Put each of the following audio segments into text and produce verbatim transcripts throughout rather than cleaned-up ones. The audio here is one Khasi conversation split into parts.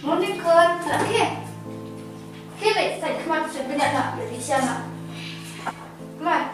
Morning, khun. Lah khie. Khie leit, sa khmat sha bniah na, leit sha na. Khmat.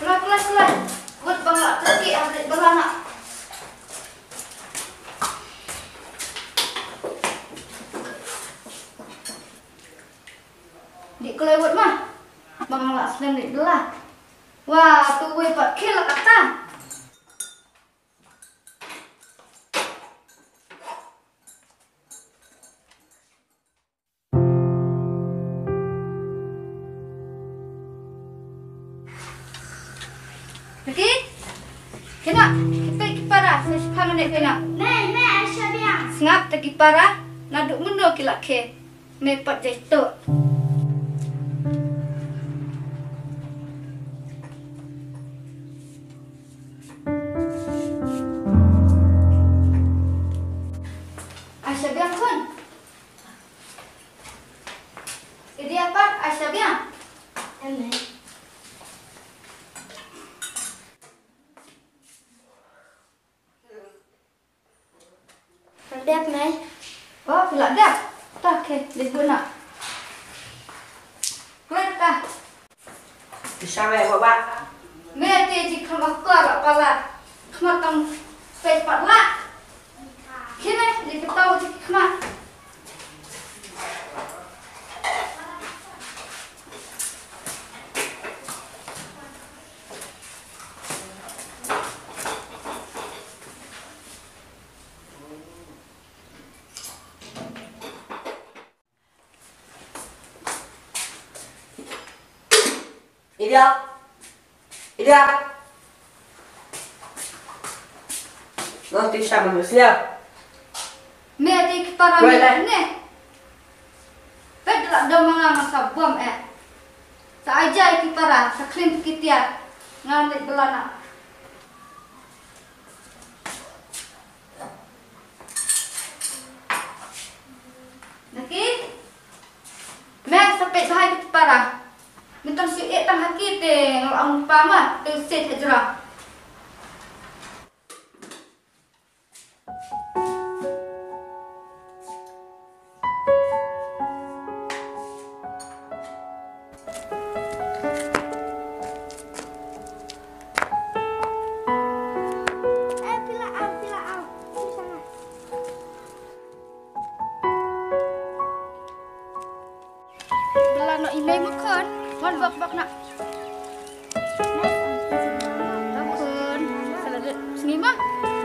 Khlaiñ, khlaiñ, khlaiñ. Wut ba nga la tyrkieh ha leit bylla na. Dih khlaiñ wut ma. Ba nga la slem leit bylla. Wa, tu wei pat khie la kata. Laki? Kena, kita ki para, sa shipang ne kena. Nei, nei, Aisha biang. Sngap ta ki para, naduh mynno ki la khie. Me pat jai to. Aisha biang khun. Idi apa Aisha biang? Em, em. Dep, mei. Oh, phi la dep. Ta, okay, dep guna. Khlaiñ ta. Pisa me, ba, ba. Me te ji kham akor, pala. Khmat tang peit pat la. Khie me, ji petaw ji khmat. Ida. Ida. Nang ti sa manu sia. Me ti ki para me ne. Peit la dom nga ma sa bom eh. Sa aja ki para, sa klim ki tiar. Nga ne belana. Naki? Me sa peit bha ïa ki para. Me tang shu ïeh tang ha ki te nga la ong pa ma te u set hajra. Bela no email mo khun. Wan bok bok na. Khun. Salah dut sngi ma.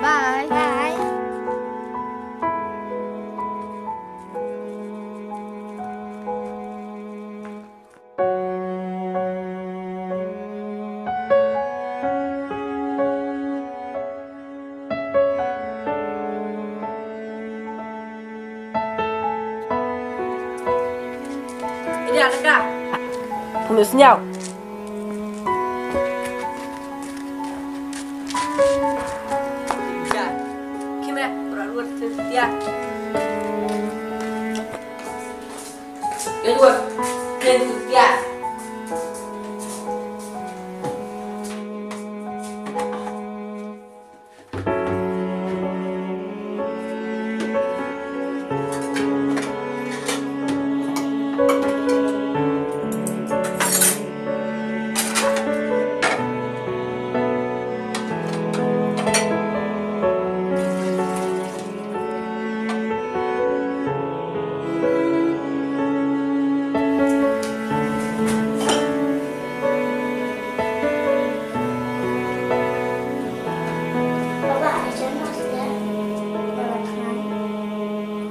Bye. Bye. Ka. Punu sniaw. Ja. Kime, bra luar tu dia. Kedua, kedua.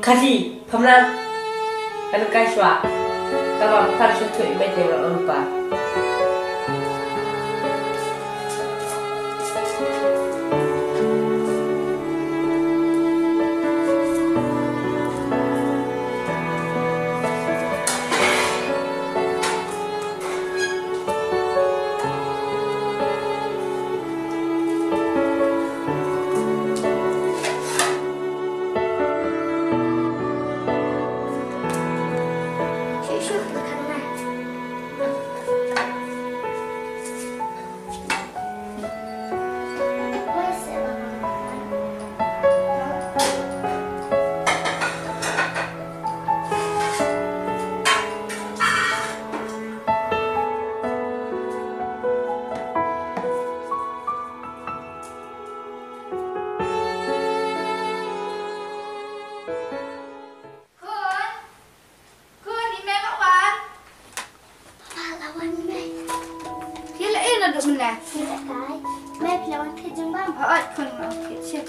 Khasi, phamlang. Kan kai shuwa. Tama phan shu tu i mai te rupa. Khun, khun, i mei la wan. Papa, la wan i mei. Phi la ïa naduh mynne? Phi la kai. Mei, phi la wan khit jingbam? Hooid khun, nga wan khit sha.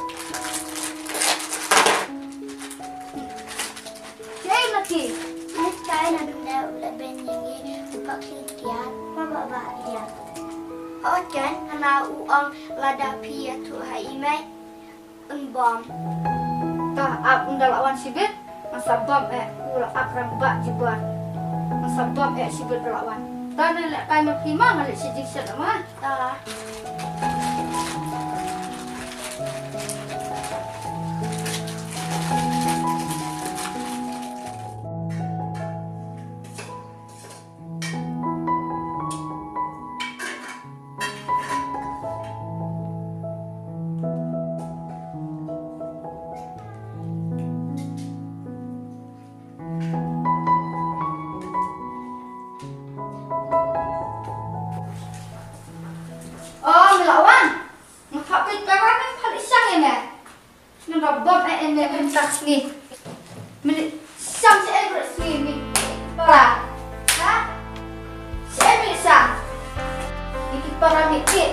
Phi ïa na phi? Mei kai naduh mynne u la beiñ ïa ngi u pakhli kiad. Papa, ba ïa. Hooid kan, hana u ong lada phi ïathuh ha i mei. Un bom. Ta ap un da la wan shibit. Ngan sa bom eh u la ak rangbah jubor. Ngan sa bom eh shibit da la wan. Ta ne leh kai ma phi ma, nga leh shi jingshet ma. Ta. Oh, me la wan. Nga phah peit para me phah leit shang ïa me. Ngan da bom eh ïa me mynta sngi. Me leit shang shaei baroh sngi me. Para. Ha? Shaei me leit shang. Ïa ki para me ïeit.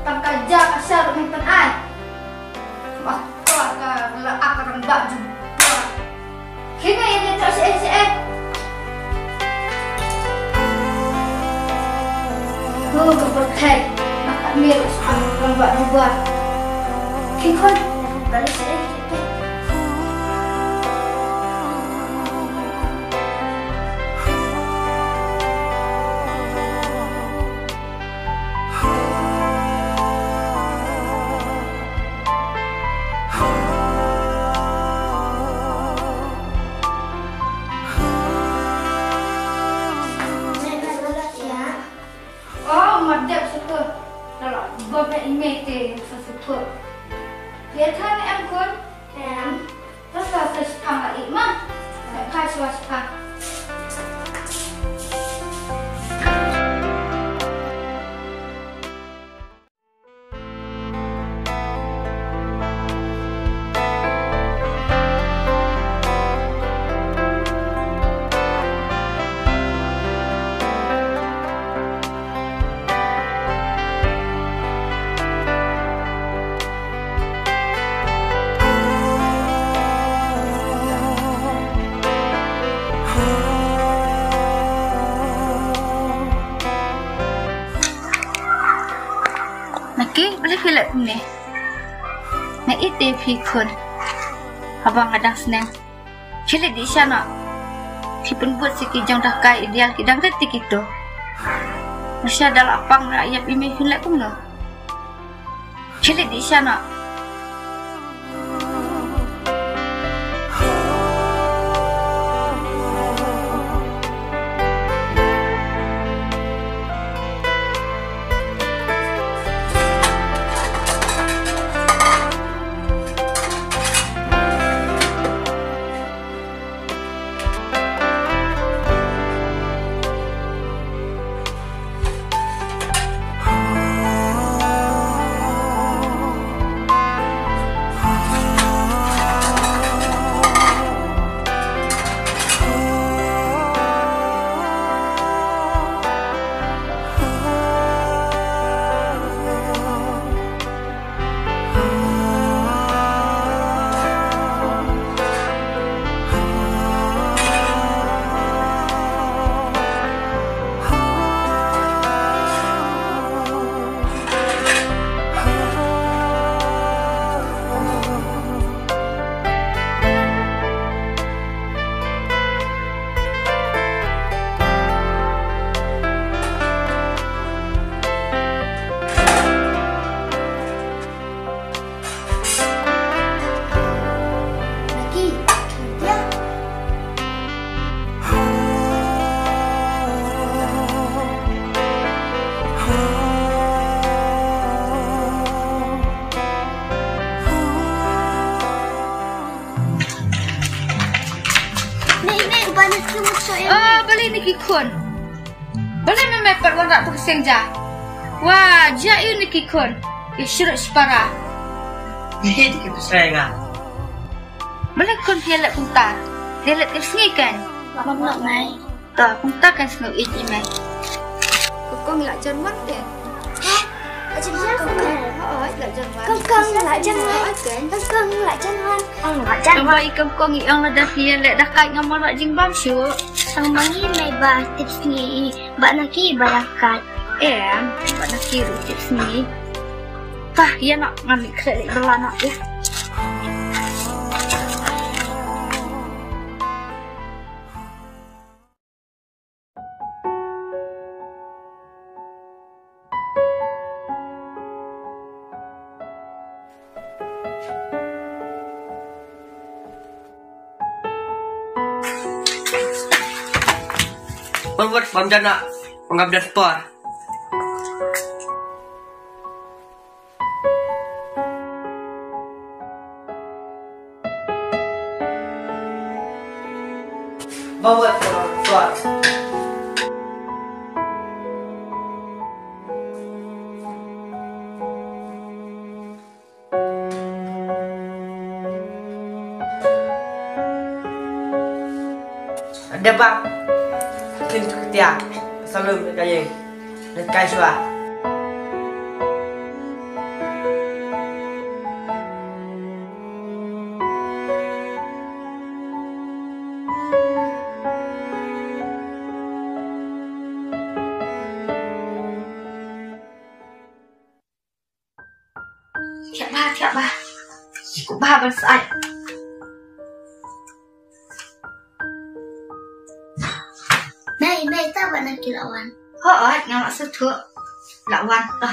Tang ka ja ka shar me pyn-ai. Ma ka la ak rangbah jubor. Khie me ïa me treh shaei shaei. Ho ka pyrthei. Naka mir sha rangbah jubor. Khie khun. Bale shaei shaei. Oh, ma dep shuh. Ka la bom eh i mei te sa shuh. Ïa than em khun? Em. Sa sa sa shipang la i ma. Ka shuwa shipang. Naki, balei phi leh kumne? Nga ïeit ïa phi khun. Haba nga dang sneng. Phi leh dih sha noh. Phi pynbud sha ki jong dakaid ideal ki dang rit te kito. Masha da la pang na ïap i mei phin leh kumno. Chili di shana. Nei, nei, ba na sum so em. Oh, balei na ki khun. Balei me me pat wan rah pyrshang ja. Wa, ja ïu na ki khun. Ïa shuh shipara. Ïa hi ki pyrshang nga. Balei khun phi ïa leh kumta. Phi ïa leh tip sngi kan. Mam nok mai. To, kumta kan sngewbha ïa me. Kong kong la jan wan kan. Heh? La jan wan kong kong. Hooid, la jan wan. Kong kong la jan wan. Hooid kan. Kong kong la jan wan. Kong la jan wan. Kong kong i ong lada phi ïa leh dakaid ngam wan rah jingbam shuh. Tang ma ngi mei ba tip sngi i Bah Naki ba dakaid. Em, Bah Naki ruh tip sngi. Tah, ïa noh ngam ïa khreh leit bylla noh ïa. Pyrwat bam jana pengabdan por. Bawat, bawat. Debak. Kin tu ketia. Salum ka yeng. Kai shuwa. Thiah ba, thiah ba. Shu ba ban sait. Mei, mei, ta ba na ki la wan. Hooid, nga la shu thuh. La wan ta.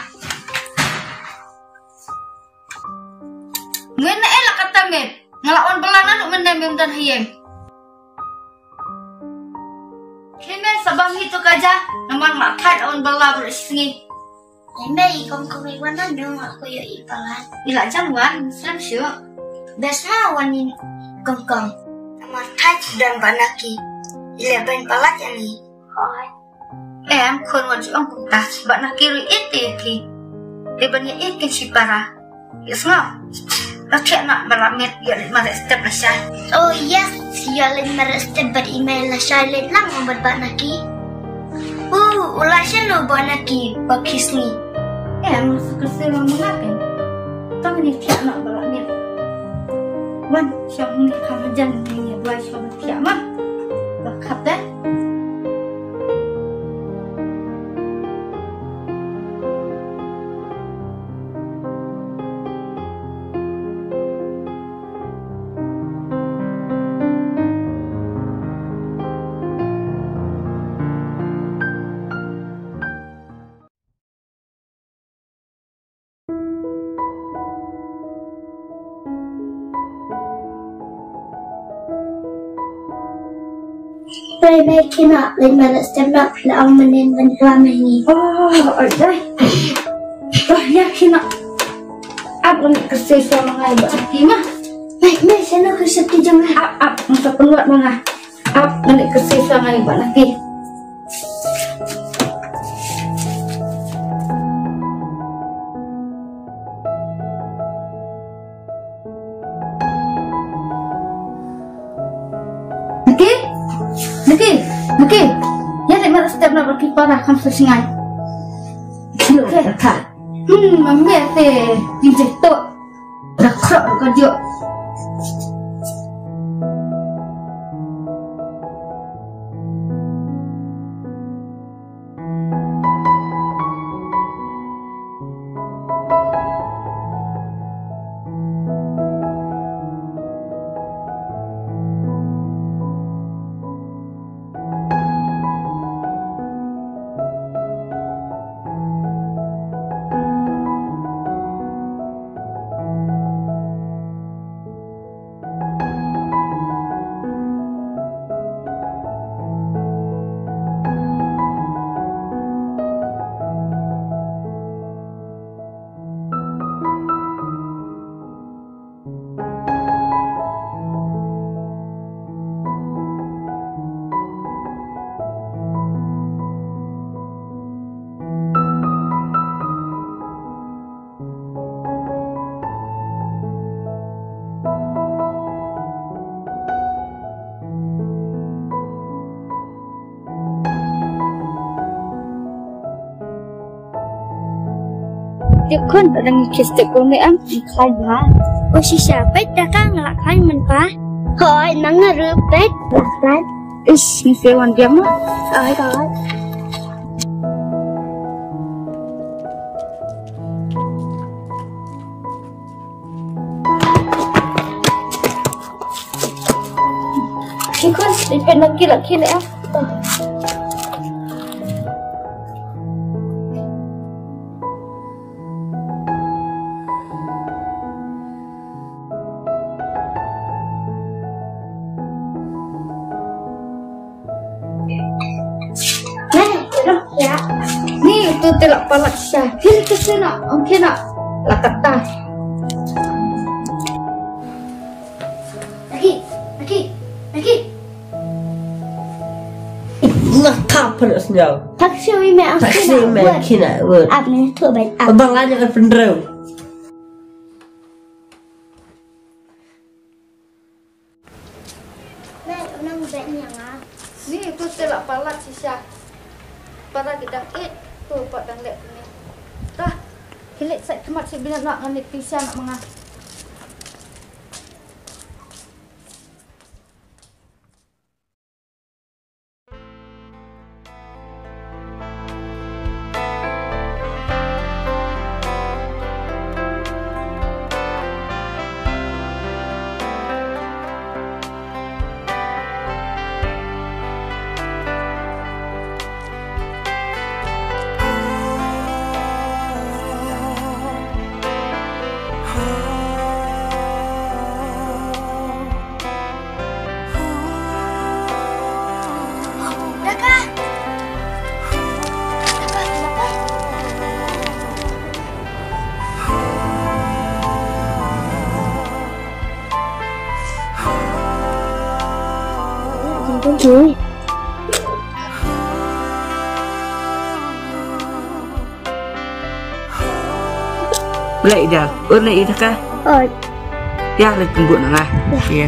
Ngin na eh la kata met. Nga la wan bylla na ruh mynne mem don ha ïing. Khlem sa bam hi tu ka ja, namar nga thait la wan bylla baroh shi sngi. Em, mei, kong kong i wan na nong aku ïoh i palat. I la jan wan, slem shuh. Best ma wan ni kong kong. Namar thait don ba na ki. I leh ban palat ïa ni. Hooid. Em, khun wan shu ong kumta, ba na ki ruh ïeit ïa ki. Te ban ïa ïeit kin shipara. Ïa sngew. La thiah noh ba la miet ïa leit mareh step lashai. Oh yes, ïa leit mareh step bad i mei lashai leit lang bad ba na ki. Uh, u la shen u ba na ki ba phi sngi. Em, sa ka sir ma nga kan. Tang ni thiah noh ba la miet. Wan, shong ni kham hajan ni ïa dwai shong. Thiah ma. Ba khap de. Pei mei kine, leit mareh step noh, phi la ong mynnin ban ïa ma ngi. Oh, oi dei. Bah ïa kine. Ap ngan leit kyrsiew shuwa ma nga ïa bah Naki ma. Mei, mei, shano ka shakti jong nga? Ap, ap, ngan sa pynwad ma nga. Ap ngan leit kyrsiew shuwa ma nga ïa bah Naki. Naki? Naki? Naki? Ïa leit mareh step noh bad ki para kham sngewsynei. Naki? Hmm, ma me te jingjaituh. Da khrok ruh ka jok. Te khun, ba dang kis te khun me am, khlaiñ bha. O shisha, peit da ka nga la khlaiñ mynta. Hooid, nang nga ruh peit. La khlaiñ. Ish, ngi se wan biang ma. Hooid, hooid. Ki khun, ipin laki laki ne ah. Ni tu te la palat sha. Hil ke sena, ong kena. La kata. Lagi, lagi, lagi. La ta palat snya. Tak shui me ang. Tak shui me kena. Ap ni tu bai ap. Abang aja kan pendreu. Mei, u nang beh ïa nga. Ni tu te la palat shisha. Para ki dang ïeit tu pat dang leh ni. Tah. Ki leit sait khmat sait bynta noh ngan leit pisa noh ma nga. Blei da, ur na i da ka? Oi. Ya, le tunggu na nga. Ya. Ya.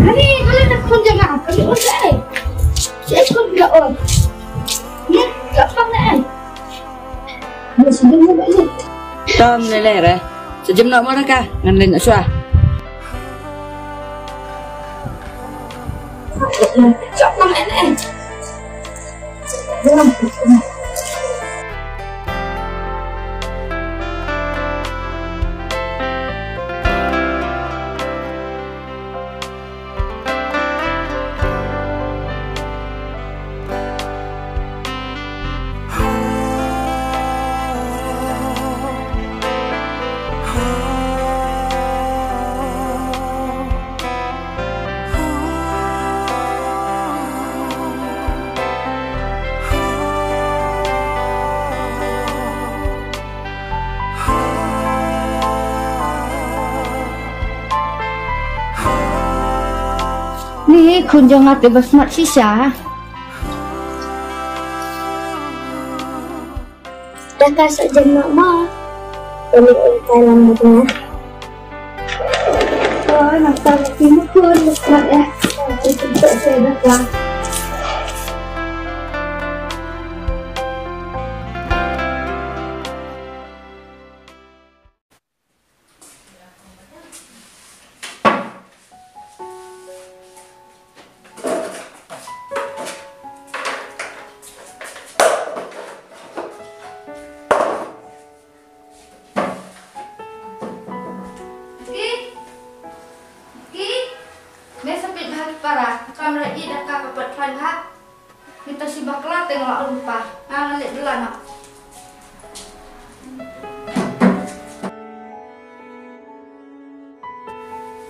Ani, kali na khun janga, kali ur dai. Sia khun ga ur. Ni, ga pang dai. Ni sejam ni balik. Tom lele re. Sejam nak mana kah? Ngan lin sua. Ni khun jong nga te ba smat shisha. Dah ka sa jem mak ma. Balik ong kai lang mak ma. Oh, nak sa ki mukun mak ya. Itu tak saya dah. Ki, ki, me sa peit bha ki para, kam ra i da ka ka pat khlaiñ bha. Ngi ta shi bakla te nga la rupa. Nga nga leh dula na.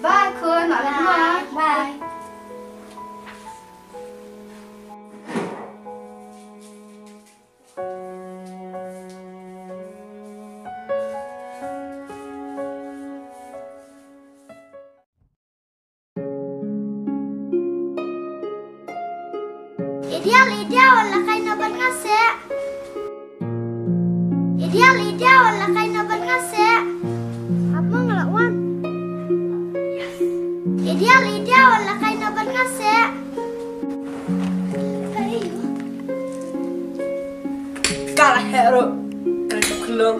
Bye khun, ma leh ma. Bye. Ideal, ideal, la kai na ban ngase. Ideal, ideal, la kai na ban ngase. Apa ngelak wan? Ideal, ideal, la kai na ban ngase. Kala hero, kala klong.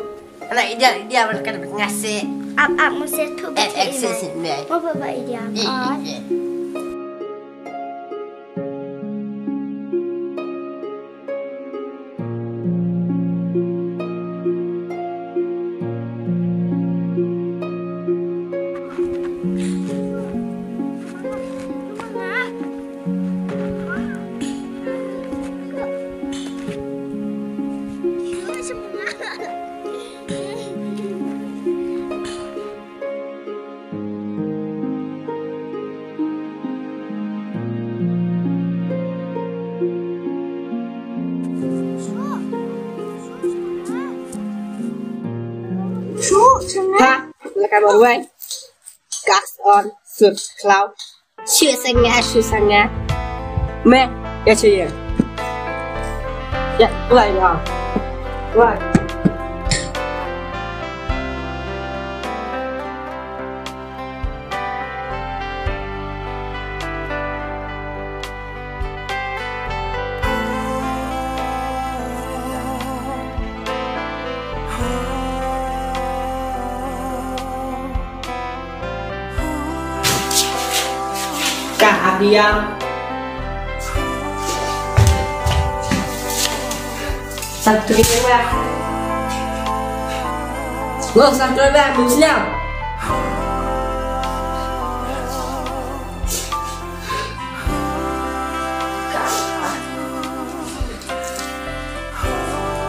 Ana ideal, ideal, la kai na ban ngase. Ap, ap, mesti tu. Eh, betul, eh, Iman. Sini, sini. Mau bawa ideal? Eh, eh, eh. Ha, la kai ba wai. Gas on, sut, cloud. Shu sanga, shu sanga. Me, ya shu ya. Ya, wai, wai. Wai. Ka Abiang. Satu lagi, Mbak. Lo, satu lagi, Mbak. Belum siap.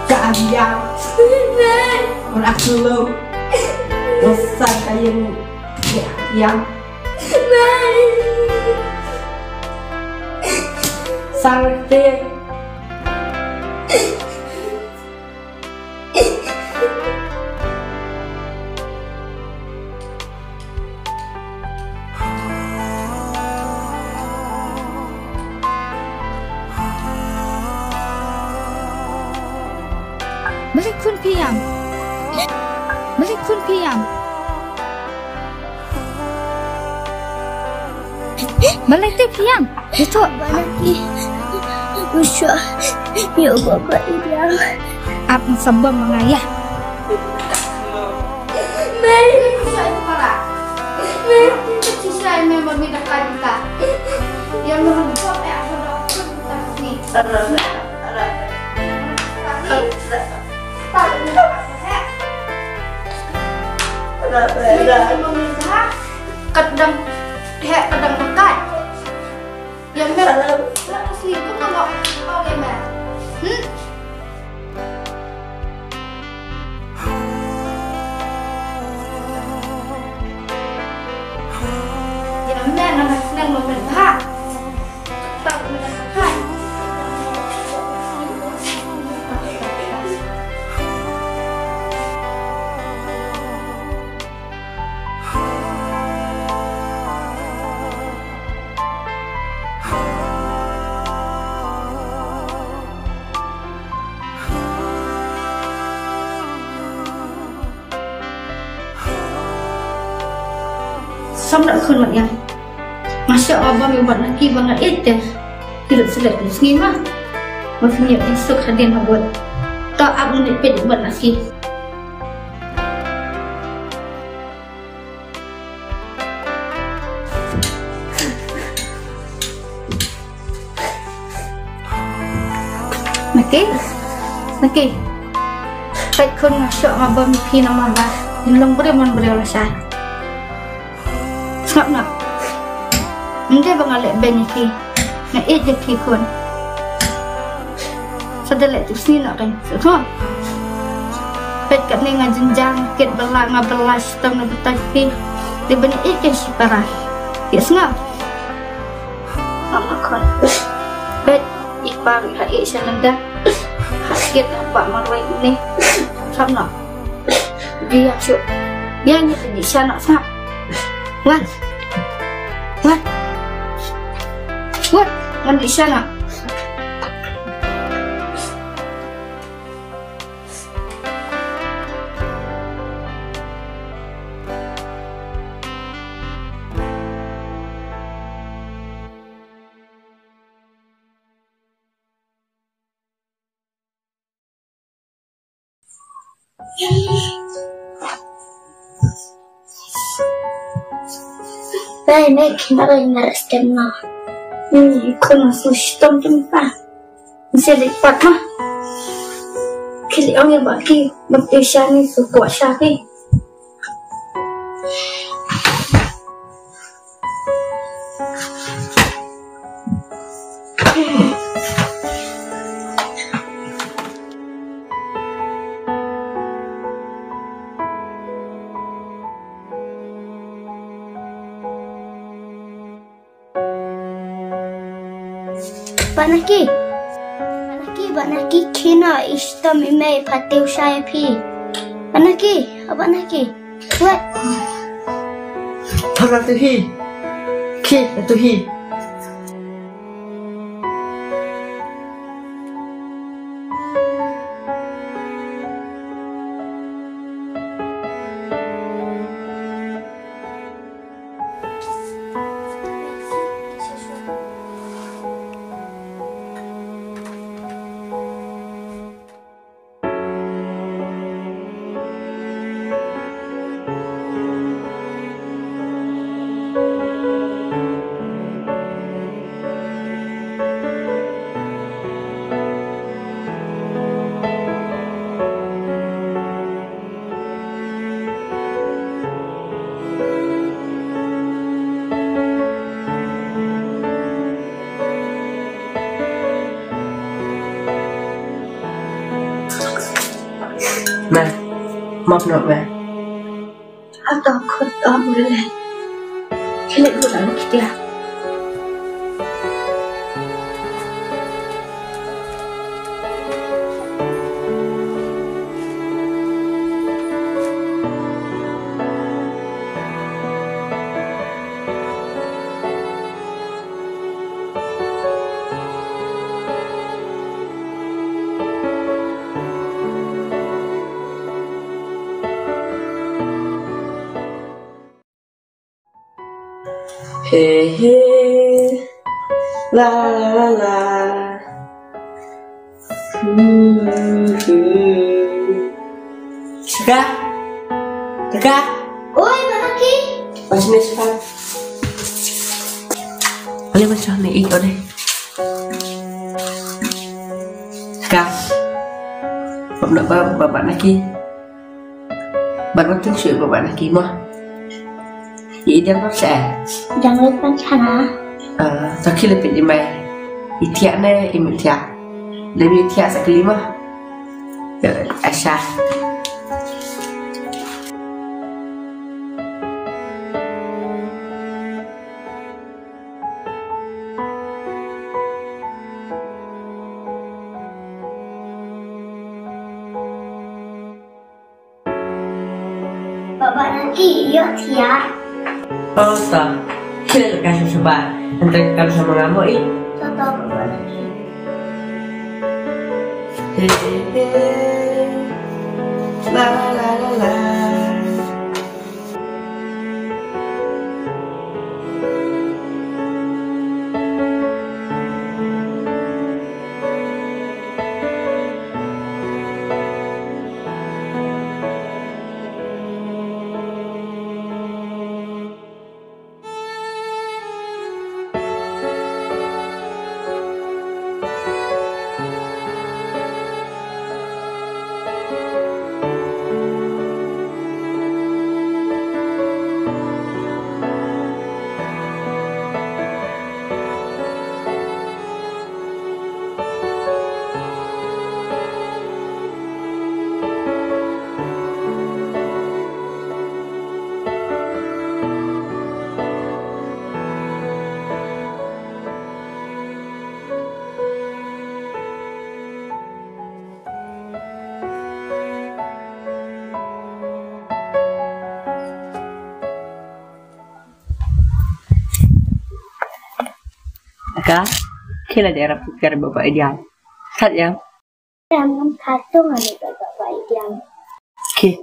Ka Abiang. Ora sulu. Dosa kayu. Ya, yang. Sarti. Balei khun phi ïam? Balei khun phi ïam? Balei te phi ïam? Ito. Bana ki. Usha. Yo baba ïam. Ap sabam mangaya. Mai. Usha itu para. Mai. Usha ini mami dah kaji ka. Yang mami. Ka dang, heh, ka dang makai. Ïa me, la tu sni kum na ngok. Pau ïa me. Hmm? Ïa me, na me sneng mo me bha. Pau me na kai. Sam da khun mat ïa. Nga shoh nga bam ïa u Batnaki ba nga ïeit te. Ki lut selek ki sngi ma. Ma phi ñiat ki suk hadien ha bot. Ta ap ngi peit u Batnaki. Naki, Naki. Peit khun, nga shoh nga bam ïa phi namar ba ngin long briew man briew lashai. Sngap noh. Ym dei ba nga leh beiñ ïa phi. Nga ïeit ïa phi khun. Sa da leh tu sni noh kan. Sngap. Peit katne nga jynjar, nga kit bylla, nga bylla shitom na bynta phi. Dei ba nga ïeit ïa phi shipara. Ïa sngap. Mama khun. Peit, i pa ruh ha ïeit sha lyndet. Ha kit ha ba marwei ni. Sngap noh. Ïa shu. Ïa ngi te di sha noh sngap. Wan. Wan. Wan. Ngan di sha noh. Dai ne kinara inara stem na. Ni kuna su shitom tum pa. Ni se dik pat ma. Kili ong iba ki mak te sha ni su kwa sha ki. Batnaki. Batnaki, Batnaki, khie noh, i shitom i mei i pha tiew sha ïa phi. Batnaki, o Batnaki. Wat. Para tu hi. Khie tu hi. Me, map noh me. Ata khut ta mule. Kile gula kitia. He, he, la, la, la. Hmm, hmm. Shika? Shika? Oi, Batnaki. Pas ni, Shika. Ale, pas ni, ih, ode. Ka. Baba, baba, baba Naki. Baba Naki shu, baba Naki mo. Ïa i Diang noh sha. Diang leit pan shana. Ah, to khie leit peit i mei. I thiah ne i mei thiah. Leit i thiah sa kali mo. Ïa, asha. Baba Naki, ïoh thiah. Oh, to. Khie leit ka sha shabar. Hynrei kam shym nga mo i. To, to, baba Naki. Hey, hey, hey. La, la, la, la, la. Ka, khie la dei rap kar baba i Diang. Khat ïa. Em, em, khat tu ngan ïa baba i Diang. Khie.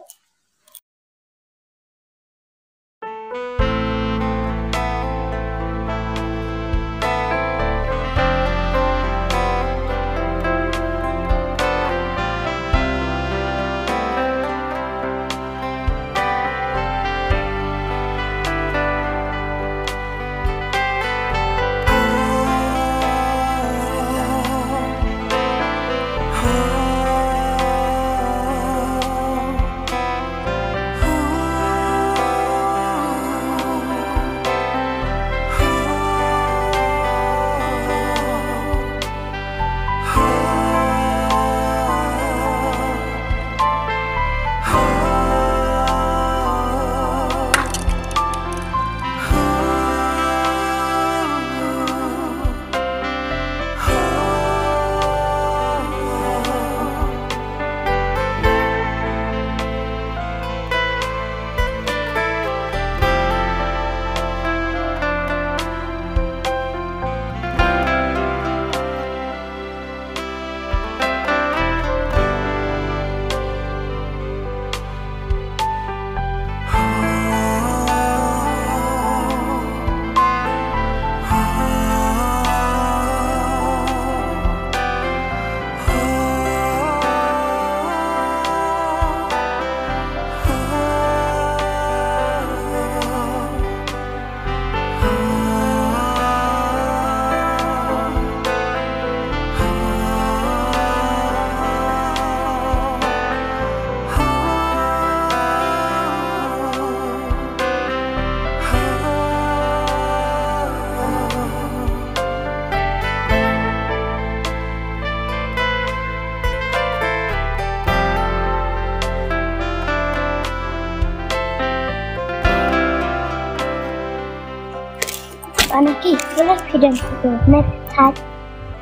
Anaki, kila pidam kutu, met hat.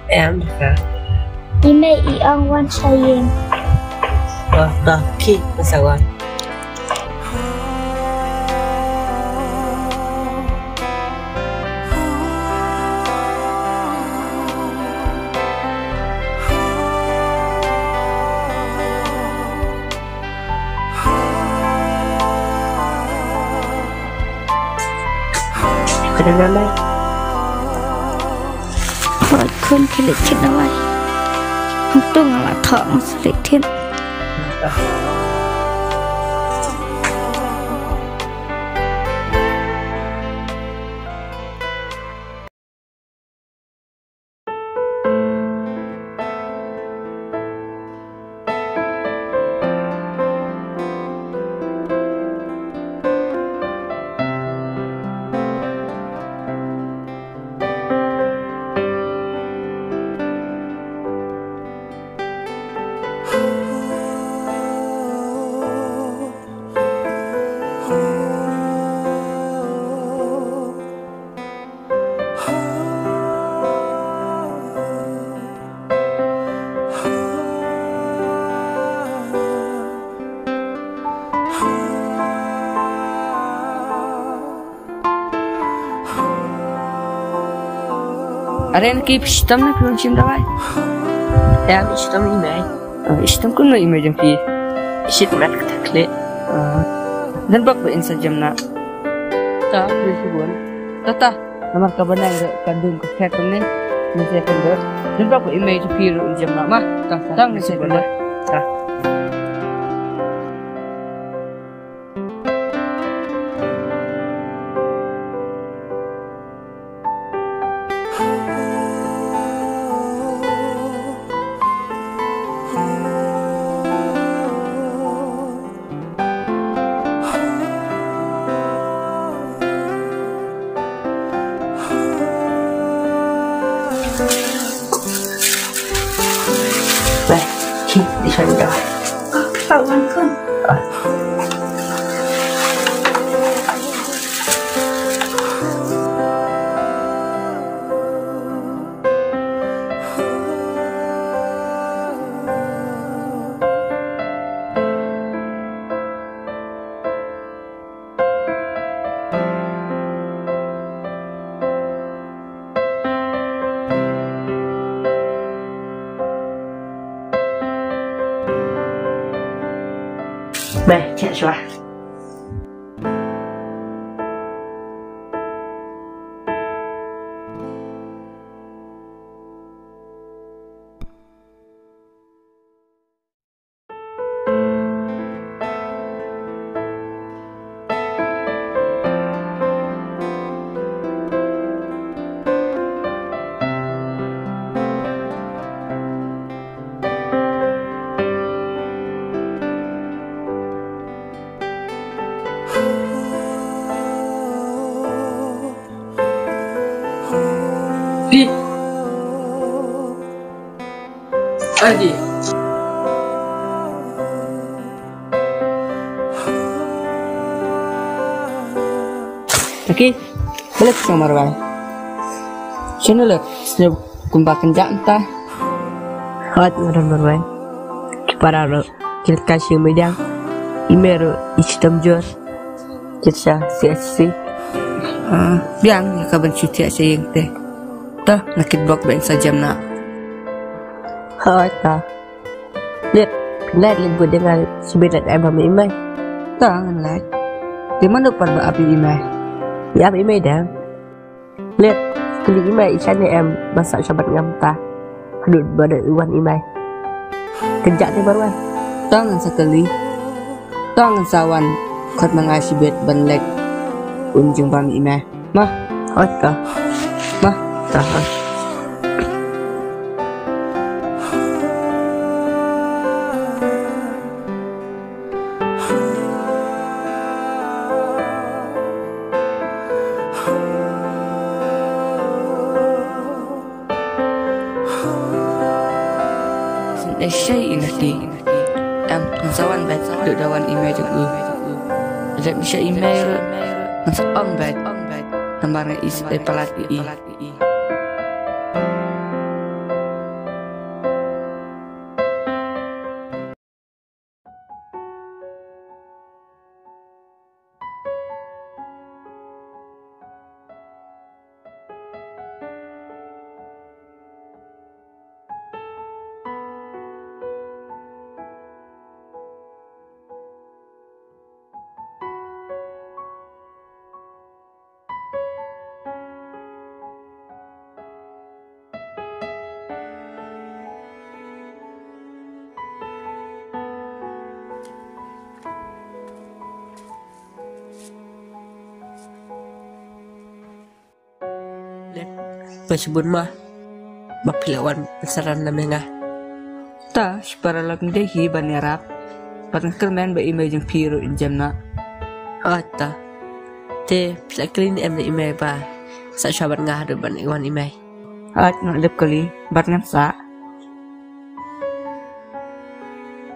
Em, ha. Ime i ong wan saying. Wah, dah, ki, masawan. Kena nama. Wai khun ki leit thied na wai. Hangtu nga la thoh nga sa leit thied. Are na ki phi shitom ne phi wan shim dawai? Em, i shitom i mei. Oh, i shitom kumno i mei jong phi? I shit mat ka thakle. Oh. Don bok ba in sa jem na. Ta, phi shi bon. Ta ta. Namar ka banai re ka dung ka khet ne. Ni se kan dor. Don bok ba i mei jong phi ru in jem na ma. Ta, ta, ni se kan dor. Ta. Bye. Ki, di sha ni da. Pak Wan Khun. Ah. Bye, check shuwa. Pi. Adi. Taki, balik sa Marwai. Sino lek, sino kumba kenjak ta. Hot, Madam Marwai. Ki para ro, ki ka shi mediang. I mei ro, i shitom jur. Kit sha C H C. Ah, biang ïa ka ban shu thiah sha ïing te. To, nga kit bok ba in sa jem na. Hooid, to. Leit, leit leit bud ïa nga shibit leit ai bam i mei. To, ngan leit. Te mano pat ba ap ïa i mei? Ïa ap i mei dang. Leit, kylli i mei i shane em ban sah sha bad nga mynta. Haduh ba dei u wan i mei. Kynjah te baroh. To ngan sa kylli. To ngan sa wan. Khot ma nga shibit ban leit un jingbam i mei. Ma. Hooid to. Ma. To hooid. Sngewsih ïa i Nati. Em, ngan sa wan bad, haduh da wan i mei jong u. Lada ym shah i mei ruh, ngan sa ong bad. Namar nga i sngewsih palat ïa i. Leit, ba shibun ma, ba phi la wan pynsaran na me nga. Ta, shi para lok ngi hi ban ïarap. Bad nga kyrmen ba i mei jong phi ruh in jem na. Oh, ta. Te, phi la kylli ne em na i mei ba sah shuwa bad nga haduh ban wan i mei? Hooid, nga la dep kylli, bad ngan sah.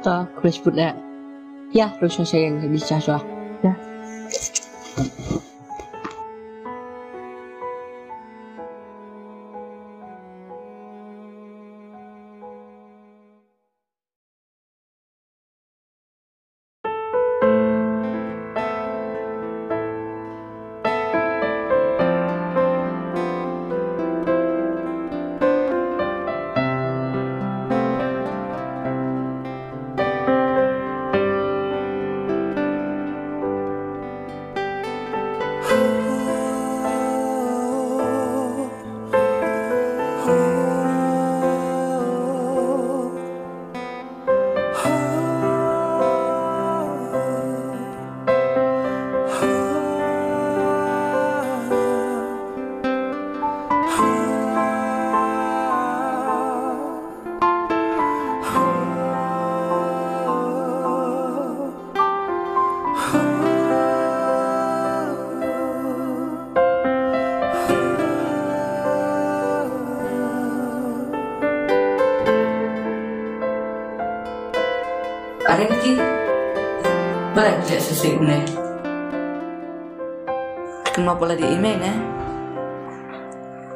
Ta, khublei shibun eh. Ïa, ruh shuwa sha ïing, di sha shuwa. Ïa. Ïa ki. Balei phi leh shisha kumne? Kumno phi la dei i mei ne?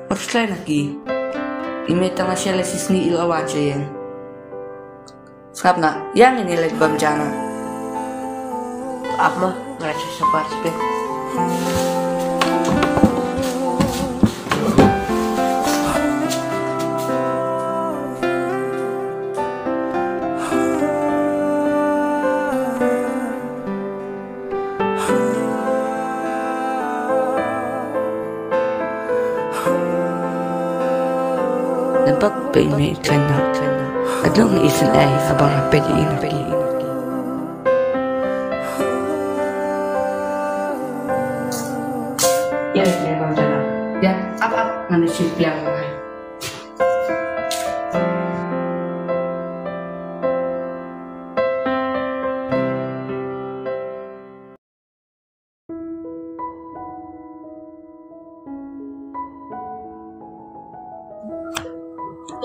Wat khuslai na ki. I mei tang lashai la shisngi i la wan sha ïing. Sngap noh, ïa ngin ïaleit bam ja noh. Ap ma, nga shu sha participate. Nampak ba i mei i khlaiñ noh. Ka don i sngewsih, a bang ha peit i na peit i. Ïa, ïa, bang jalan. Ïa, ap, ap, ngan ïa shim piang.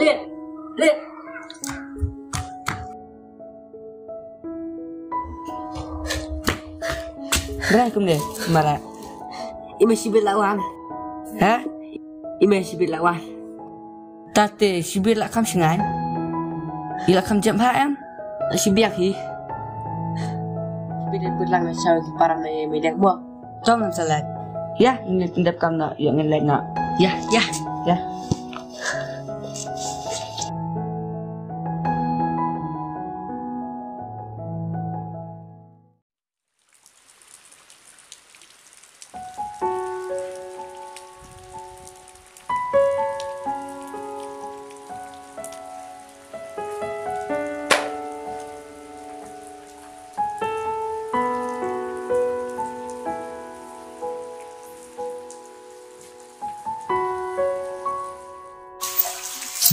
Rit, rit. Rai kumne, mara. I mei shibit la wan. Ha? I mei shibit la wan. Te shibit la kham sngewsih. I la kham jam ha em. Shibit hi. Shibit put lang na shaw ki param na i mei dek mo. Tong ngam salat. Ïa, ngin pyndep kam noh, ïa ngin leit noh. Ïa, ïa, ïa.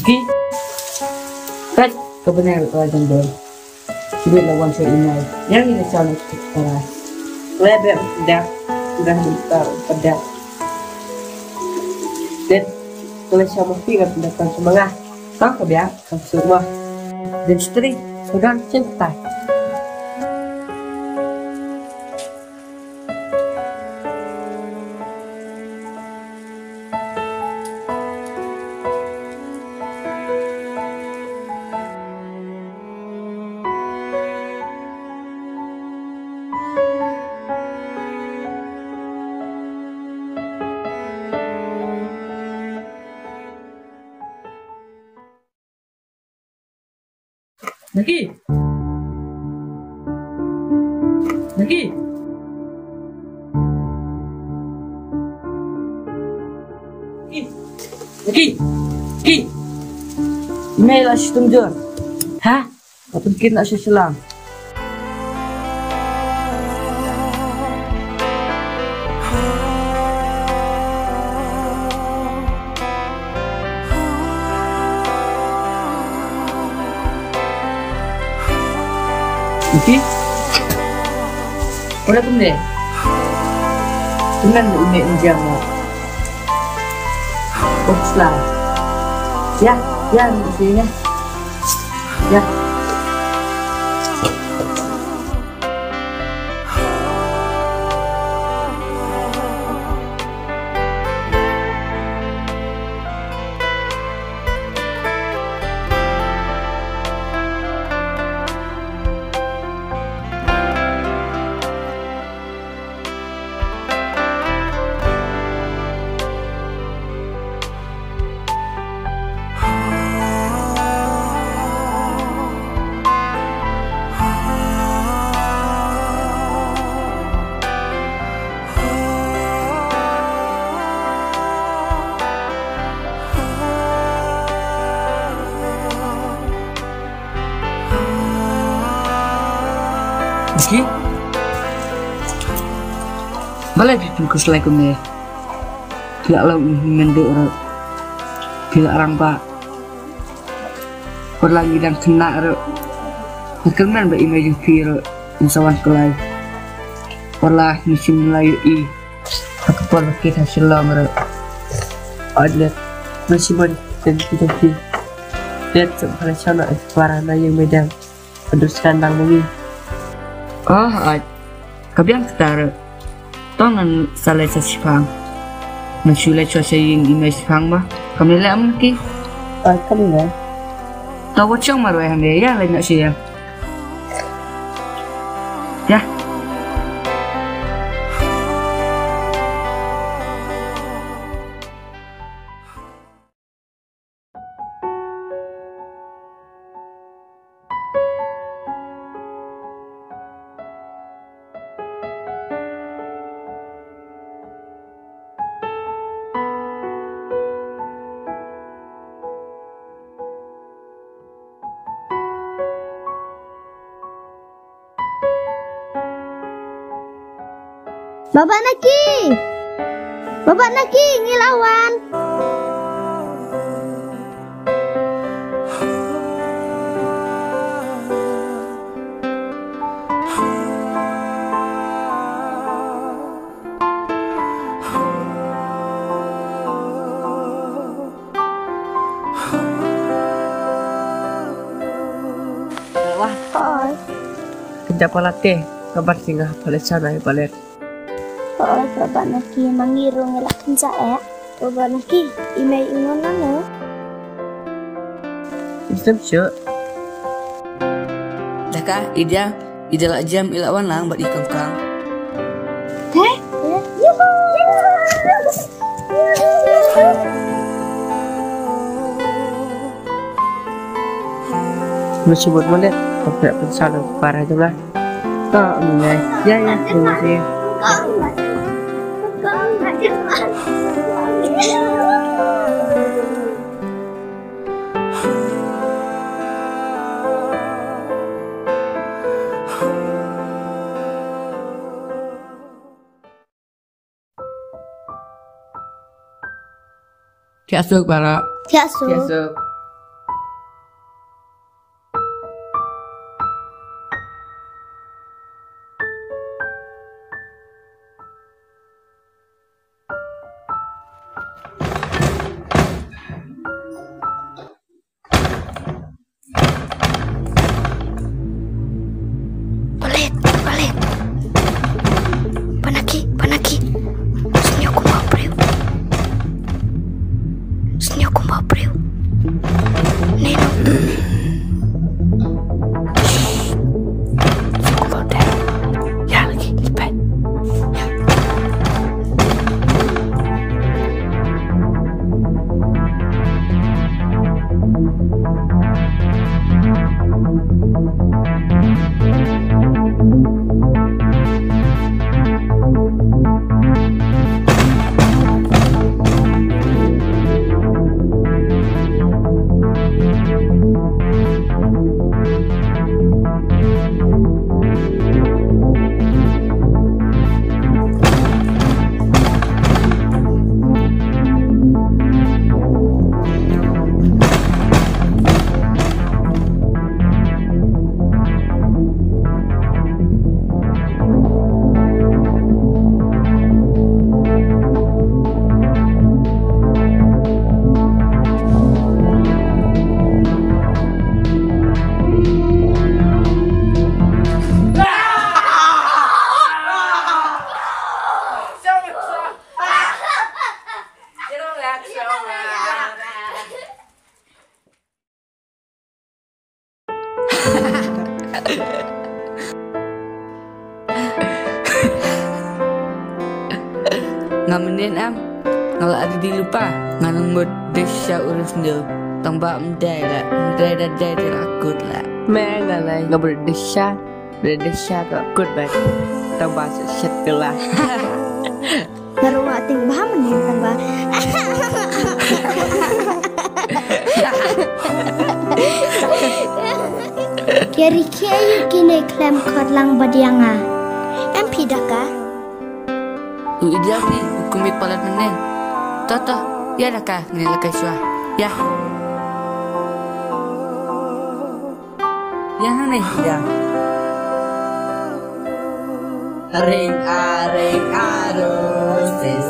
Ki. Kat, ka bnai ka jam dor. Ki bit la wan sha i mei. Ïa ngi na sha na para. Le be dak, dak dak dak. Det, kole sha ma pi dak dak kan sha ma nga. Kan ka bia, kan sha ma. Den stri, sudan cinta. Naki. Naki. Naki. Naki. Mei la shitom jur. Ha? Atun kin asha shilang. Naki? Ora kumne? Kumne ni ine injang mo. Upsla. Ya, ya, ni sini. Ya. Ki? Balei phi pynkuslai kumne? Phi la long i hynmen duh ruh. Phi la rangbah. Wat la ngi dang khynnah ruh. Nga kyrmen ba i mei jong phi ruh in sa wan kloi. Wat la ngi shim la ïohi. Ha ka por ba kit ha Shillong ruh. Ot let. Nga shim ot let ki jong phi. Let sep ha la shana para na ïing mei dang. Understand dang ma ngi. Ah, ai. Ka biang kata ruh. To ngan sa leit sa shipang. Ngan shu leit shuwa sha ïing i mei shipang ba. Kam leit leh am ki? Ai, kam leit. To wat shong marwei hangne, ïa leit noh sha ïing. Ïa. Baba Naki! Baba Naki, ngi la wan! Wah. Hooid. Kynja palat te, ka ban ki nga palat sana i palat. Hooid, Baba Naki, ma ngi ruh ngi la kynja eh. Baba Naki, i mei i ngon lang eh. Isem shu. Daka, Idia, Idia la jem, i la wan lang bad i kangkang. Heh? Yuhu! Mesti buat mana? Aku nak pingsan, parah juga. Tak, ya, ya, terima kasih. Thiah suk baroh. Thiah suk. Thiah suk. Palet, palet. Panaki, panaki. Sñiaw kumba briew. Sñiaw kumba briew. Neno. Sñiaw kumba briew. Ya lagi, cepat. Nga mynnin em, nga la adi lypa, nga nang mut dei sha u Rusnil, tang ba ym dei la, ym dei da dei te la kut la. Me nga la nga bret dei sha, bret dei sha ka kut ba, tang ba shet shet ka la. Nga ruh nga tieng bha mynnin tang ba. Ki ri khie ïa kine khlem khot lang bad ïa nga. Em phi Daka? U Idia phi, u kum ïa palat mynnin. To to, ïa Daka, ngin ïa lehkai shuwa. Ïa. Ïa hangne, ïa. Ring a ring a roses.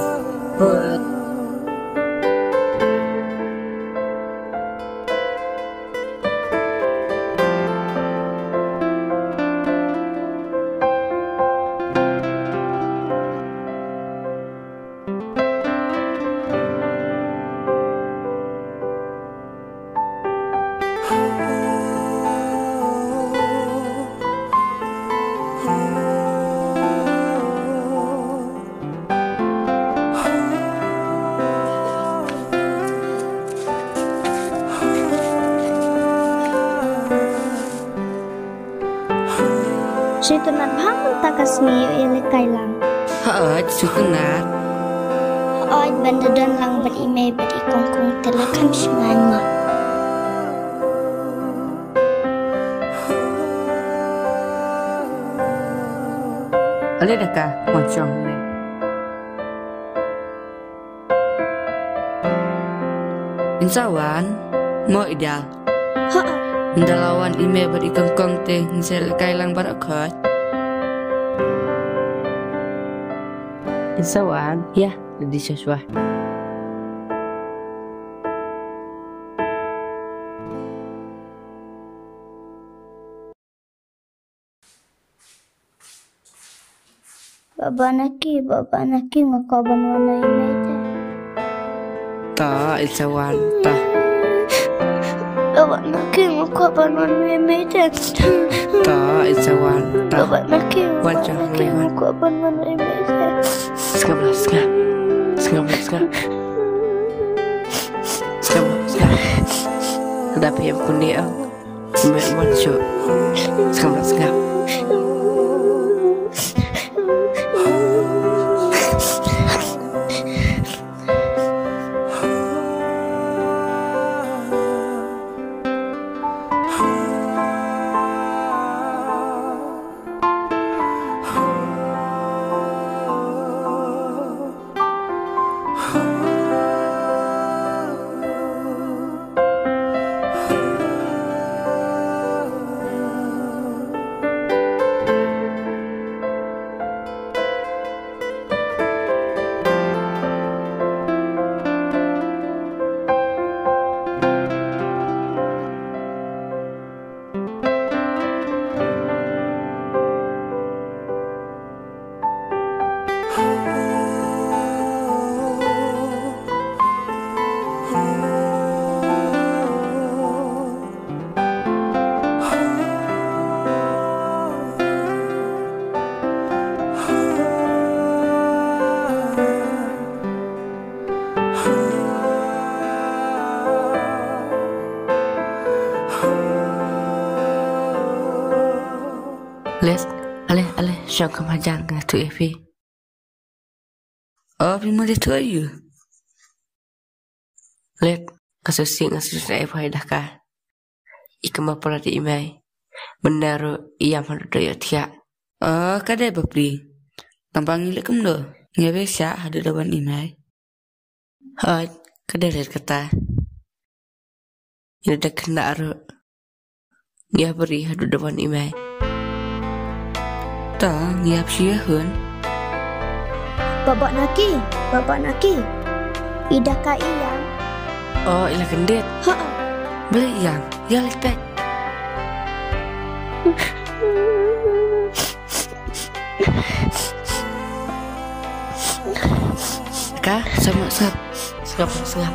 Sngewtynnat bha mynta ka sngi ïalehkai lang. Hooid, sngewtynnat. Hooid, ban da don lang bad i mei bad i kongkong te la kham shngaiñ ma. Ale da ka, wan shong ne. Ngin sa wan, mo Ida. Ha. Ynda la wan i mei bad i kongkong te ngin sa ïalehkai lang baroh khoit. Ngin sa wan, ïa, ready shuwa shuwa. Baba Naki, Baba Naki, nga kwah ban wan ïa i mei te. Ta, i sa wan, ta. Baba Naki, nga kwah ban wan ïa i mei te. Ta, i sa wan, ta. Baba Naki, wan, Baba Naki, nga kwah ban wan ïa i mei te. Sngap la, sngap. Sngap la, sngap. Sngap la, sngap. Ka da phi ïam kane, ah. Mei, wan shuh. Sngap la, sngap. Let, ale, ale, shong kham hajan, nga ïathuh ïa phi. O, phi mut ïathuh ïa u. Let, nga shu sih, nga shu sih, ai phai da ka. I kynmaw palat ïa i mei. Mynne ruh i ïam haduh da ïohthiah. O, ka dei bapli. Tang ba ngi leh kumno? Ngi ïa beh shah haduh da wan i mei. Hooid, ka dei rit kata. Ïa da khynnah ruh. Ngi ïa bri haduh da wan i mei. Ta, ngi ïa phi ïa hun. Baba Naki, Baba Naki. I da ka ïa. O, i la kyndit. Ha. Balei ïa? Ïa leit peit. Ka, sngap, sngap. Sngap, sngap.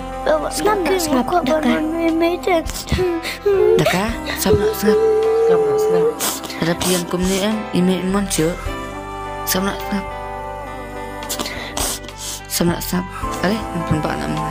Sngap, sngap, sngap, da ka. Da ka, sngap, sngap. Sngap, sngap. Lada phi ïam kumne em, i mei in mon shuh. Sngap, sngap. Sngap, sngap. Ale, ngin pynbha na ma.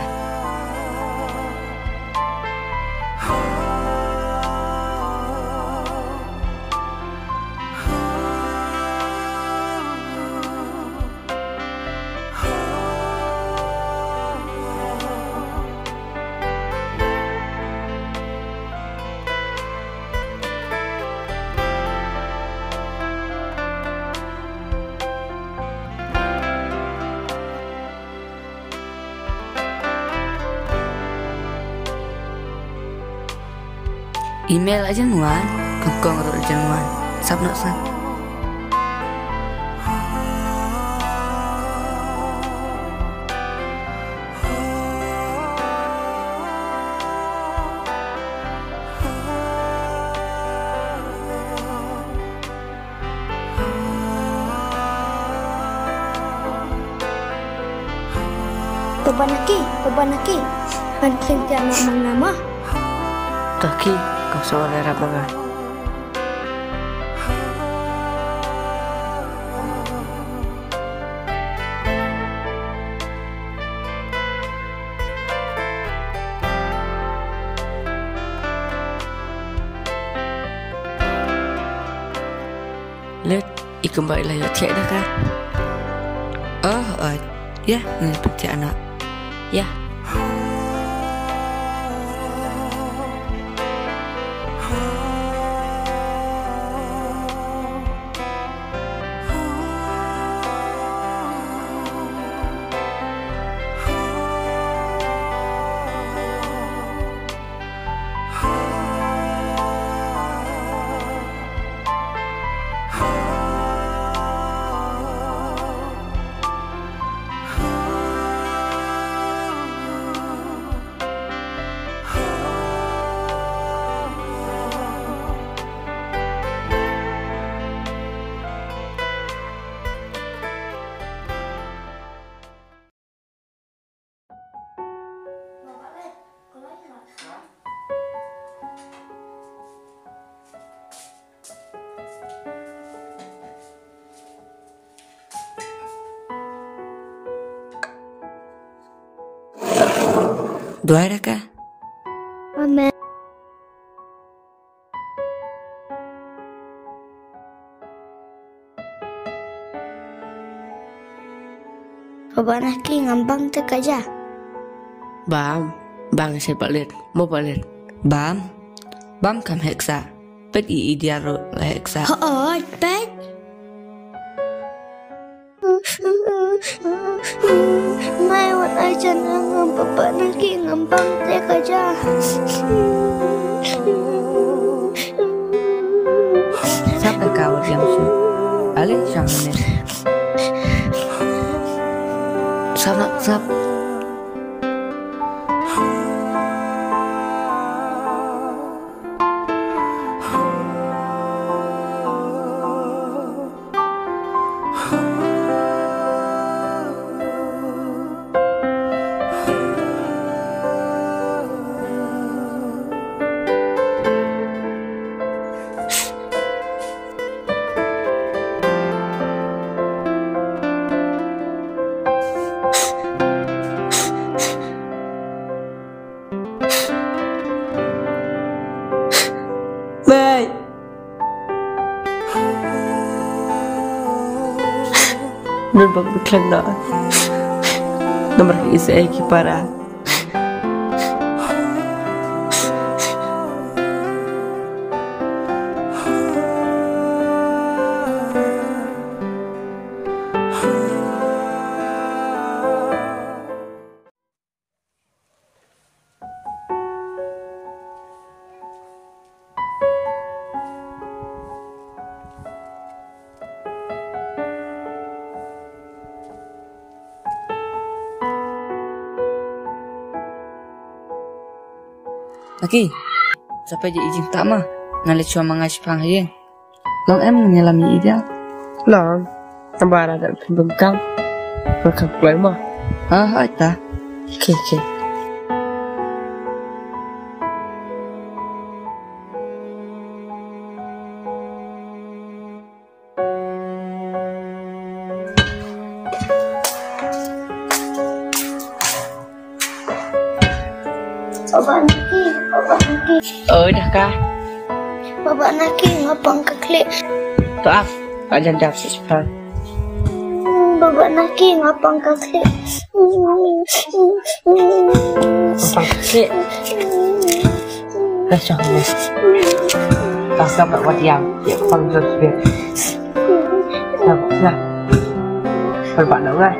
I mei la jan wan, kongkong ruh la jan wan. Sngap noh, sngap. Baba Naki, Baba Naki. Ban khlem ïa ma ma nga ma. To ki, kong sa wan ïarap ma nga. Le I kumba i la ïoh thiah da ka. Oh, oh. Ïa, ngan pynthiah noh. Ïa. Duwai da ka. Amen. Baba Naki, ngam bang te ka ja. Bam, bang se palit, mo palit. Bam, bam kam heksa. Pet i idia ro la heksa. Hooid, pet. Mai wan ai jan ngam, Baba Naki, ngam bang te ka ja. Sap ka wat yang su. Ale sang ne. Sap nak sap. Mei. Nun bak bikhlem na. Namar ki isa ki para. Aki, sa peit ïa i jingtah ma. Nga leit shuwa ma nga shipang ha ïing. Long em ngan ïalam ïa i da. Long. Tang ba la dep pynbengkam. Pynbengkam kloi mo. Ha, ha, ta. Okay, okay. Baba Naki, Baba Naki. Oh, dah kah? Baba Naki, nga pang ka khlieh. To ah, ka jan dap shisha. Baba Naki, nga pang ka khlieh. Pang ka khlieh. Ka shong ne. Ka sap nak wat yang, ya pang jot sbet. Sap, sap. Perbat nak ngai.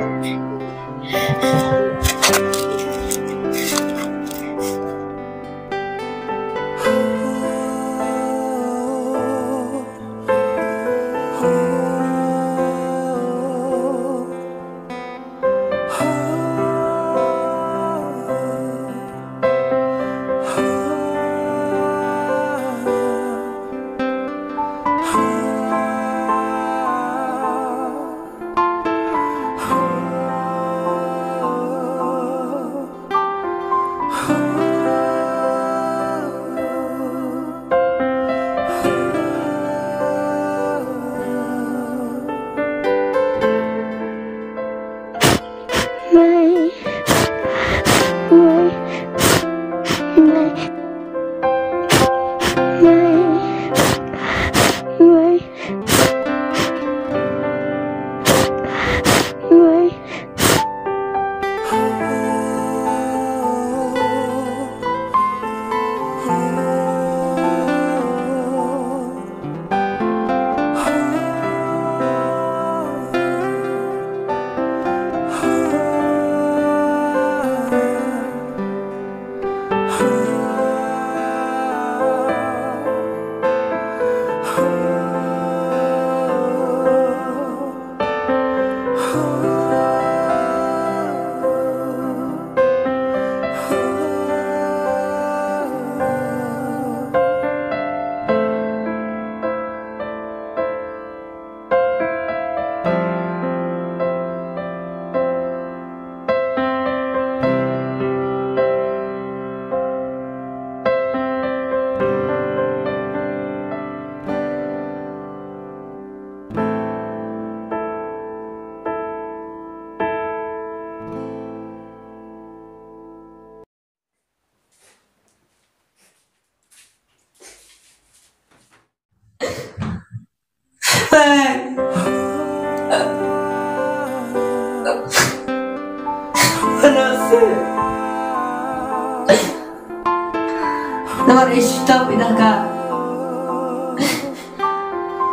Namar i stop i daka.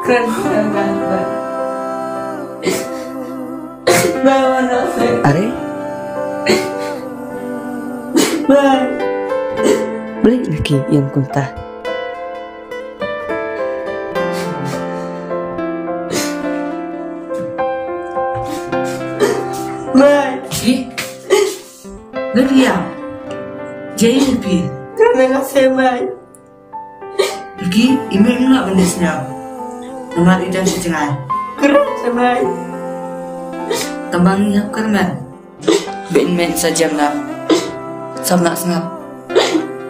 Kren, kren, kren, kren. Bye, Are? Bye. Balik lagi yang kunta. Bye. Ngi phi ïam. Jai ngi phi. Terima kasih, Mai. Ki, i mei im lah ban ïa sñiaw. Namar i dang sha jngai. Kren sha Mai. Tang ba ngi hap kyrmen. Ba in mei sa jem na. Sam na sngap.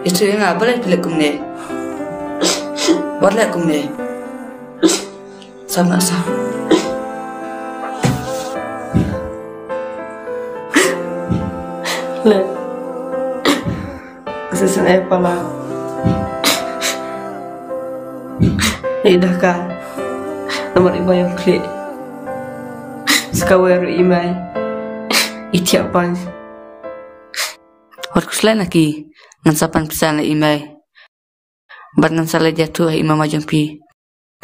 Ïathuh ïa nga balei phi leh kumne. Wat leh kumne. Sam na sa. Le. Sa sien ai pala. Ïa i daka. Namar i ba ïong khlieh. Sa kawei ruh i mei. I thiah pan. Wat khuslai na ki. Ngan sa pan pisa na i mei. Bad ngan sa leit ïathuh ha i mama jong phi.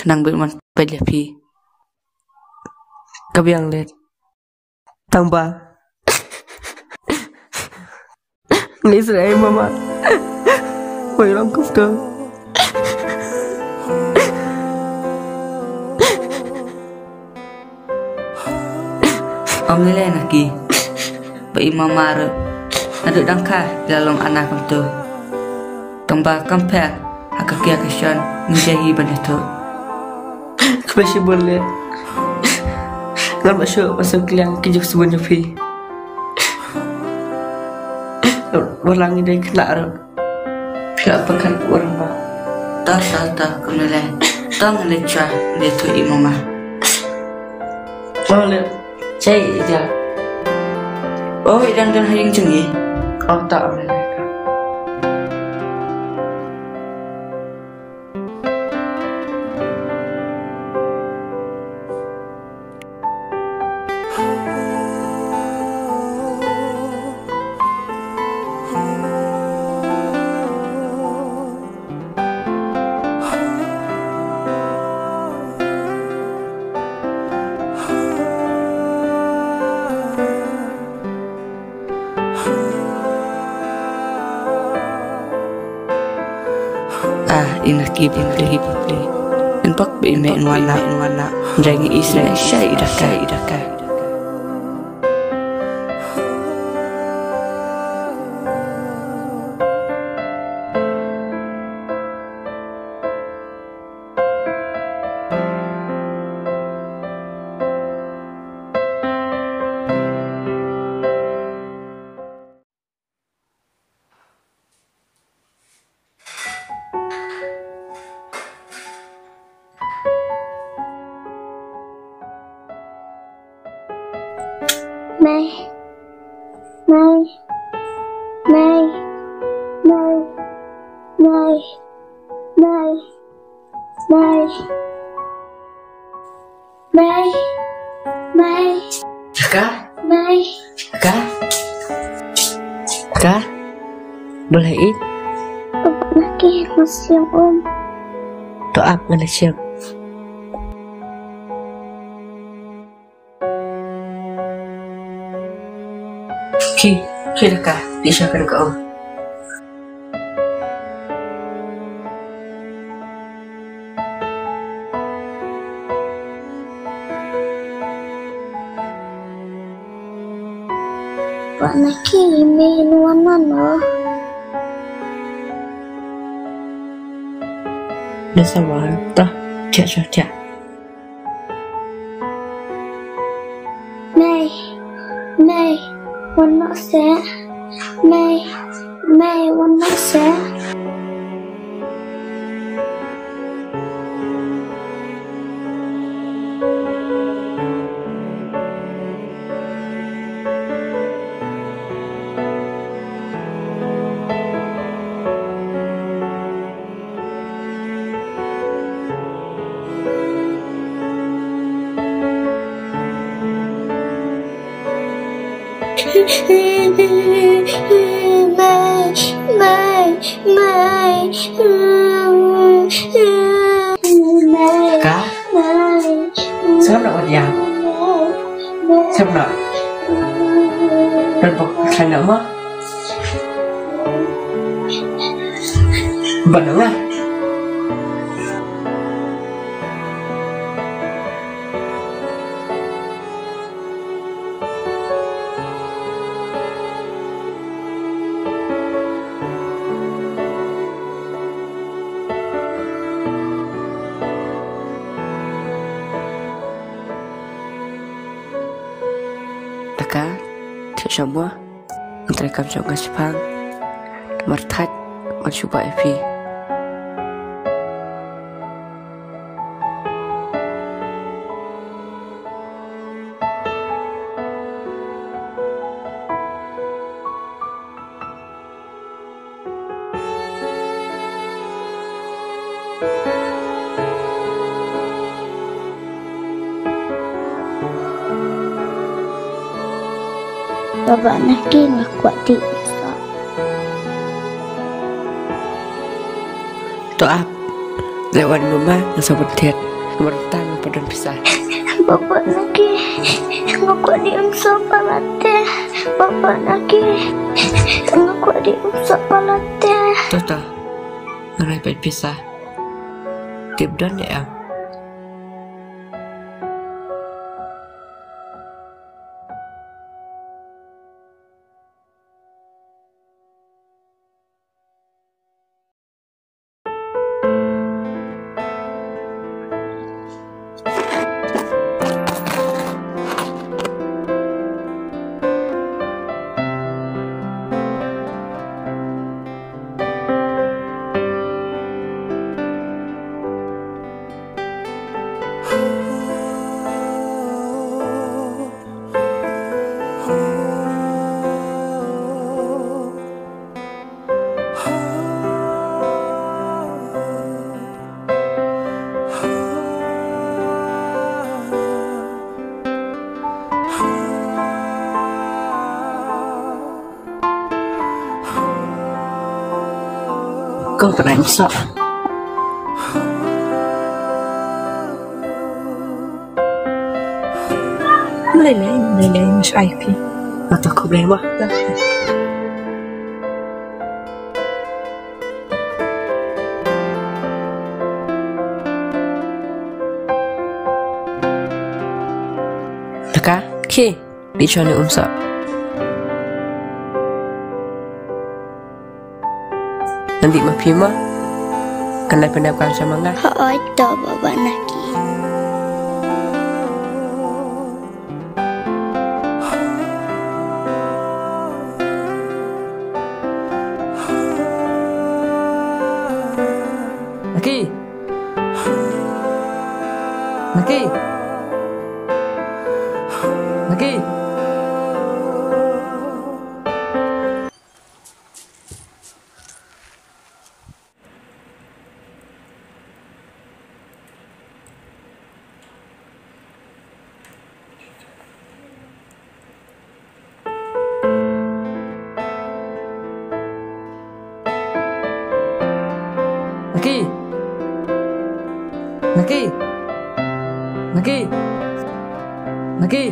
Khnang ba in wan peit ïa phi. Ka biang leh. Tang ba ngi sngewsih mama. Wei long kumto. Ym lei lei na ki. Ba i mama ruh naduh dang kha i la long ana kumto. Tang ba kam pher ha ka kiar ka shon ngi dei hi ban ïathuh. Khublei shibun leh. Ngan ba shu ba shu kliang ki juk shibun jong phi. Wat la ngi dei khynnah ruh. Phi la pyrkhat wan ba. Ta ta ta, kam lei lei. Ta ngan leit sha, leit ïathuh i mama. Wan leh. Chai ija. Oh, i dang don ha ïing jong i. Oh, ta, kam lei lei. Ah, ina ki pli, ina ki pli. Yn bok ba i mei yn wan na, yn wan na. Jai ngi i sngewsih i daka, i daka. Mei. Mei. Mei. Mei. Mei. Mei. Mei. Mei. Mei. Ka? Mei. Ka? Ka? Balei? Ap na ki nga siang um. To ap nga na siang. Ki, ki da ka, ki sha ka da ka um. Wat na ki mei nuan nano. Da sa wan ta, tia tia tia. Mei, mei, wan noh seh. Mei, mei, wan noh seh. Mei, mei, mei. Ka? Sngap noh wat ïa. Sngap noh. Don pok khlaiñ noh mo. Ban noh nga. Taka, thiah sha mo. Ngan trei kam jong nga shipang. Namar thait ngan shu bah ïa phi. Baba Naki, nga kwah dih ym soh. To ap. Leh wan mama, nga sa ban thied. Namar mynta nga pat don pisa. Baba Naki, nga kwah dih ym soh palat te. Baba Naki, nga kwah dih ym soh palat te. To to. Nga rai peit pisa. Tip don ne em? Kong kena insok. Lei lei, lei lei, mas ai pi. Mata khublei mo. Taka, ki. Dih shwa ne um soh. Ngan dih ma phi mo. Kan nai pyndep kam sha ma nga. Hooid to Baba Naki. Naki. Naki. Naki. Naki. Naki. Naki. Naki.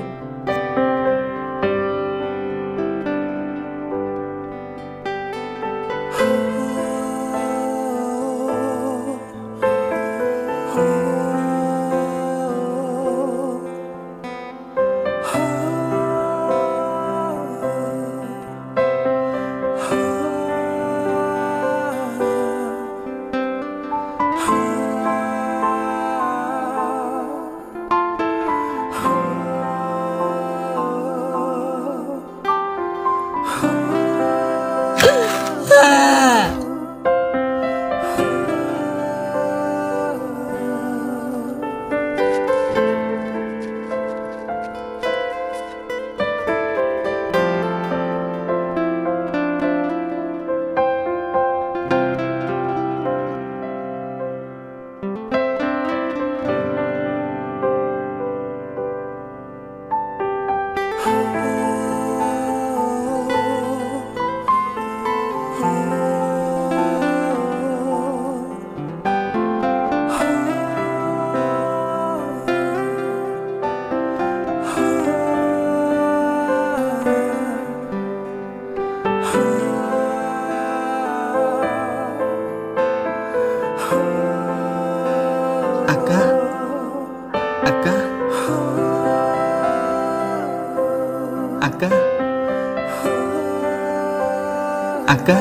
Aka.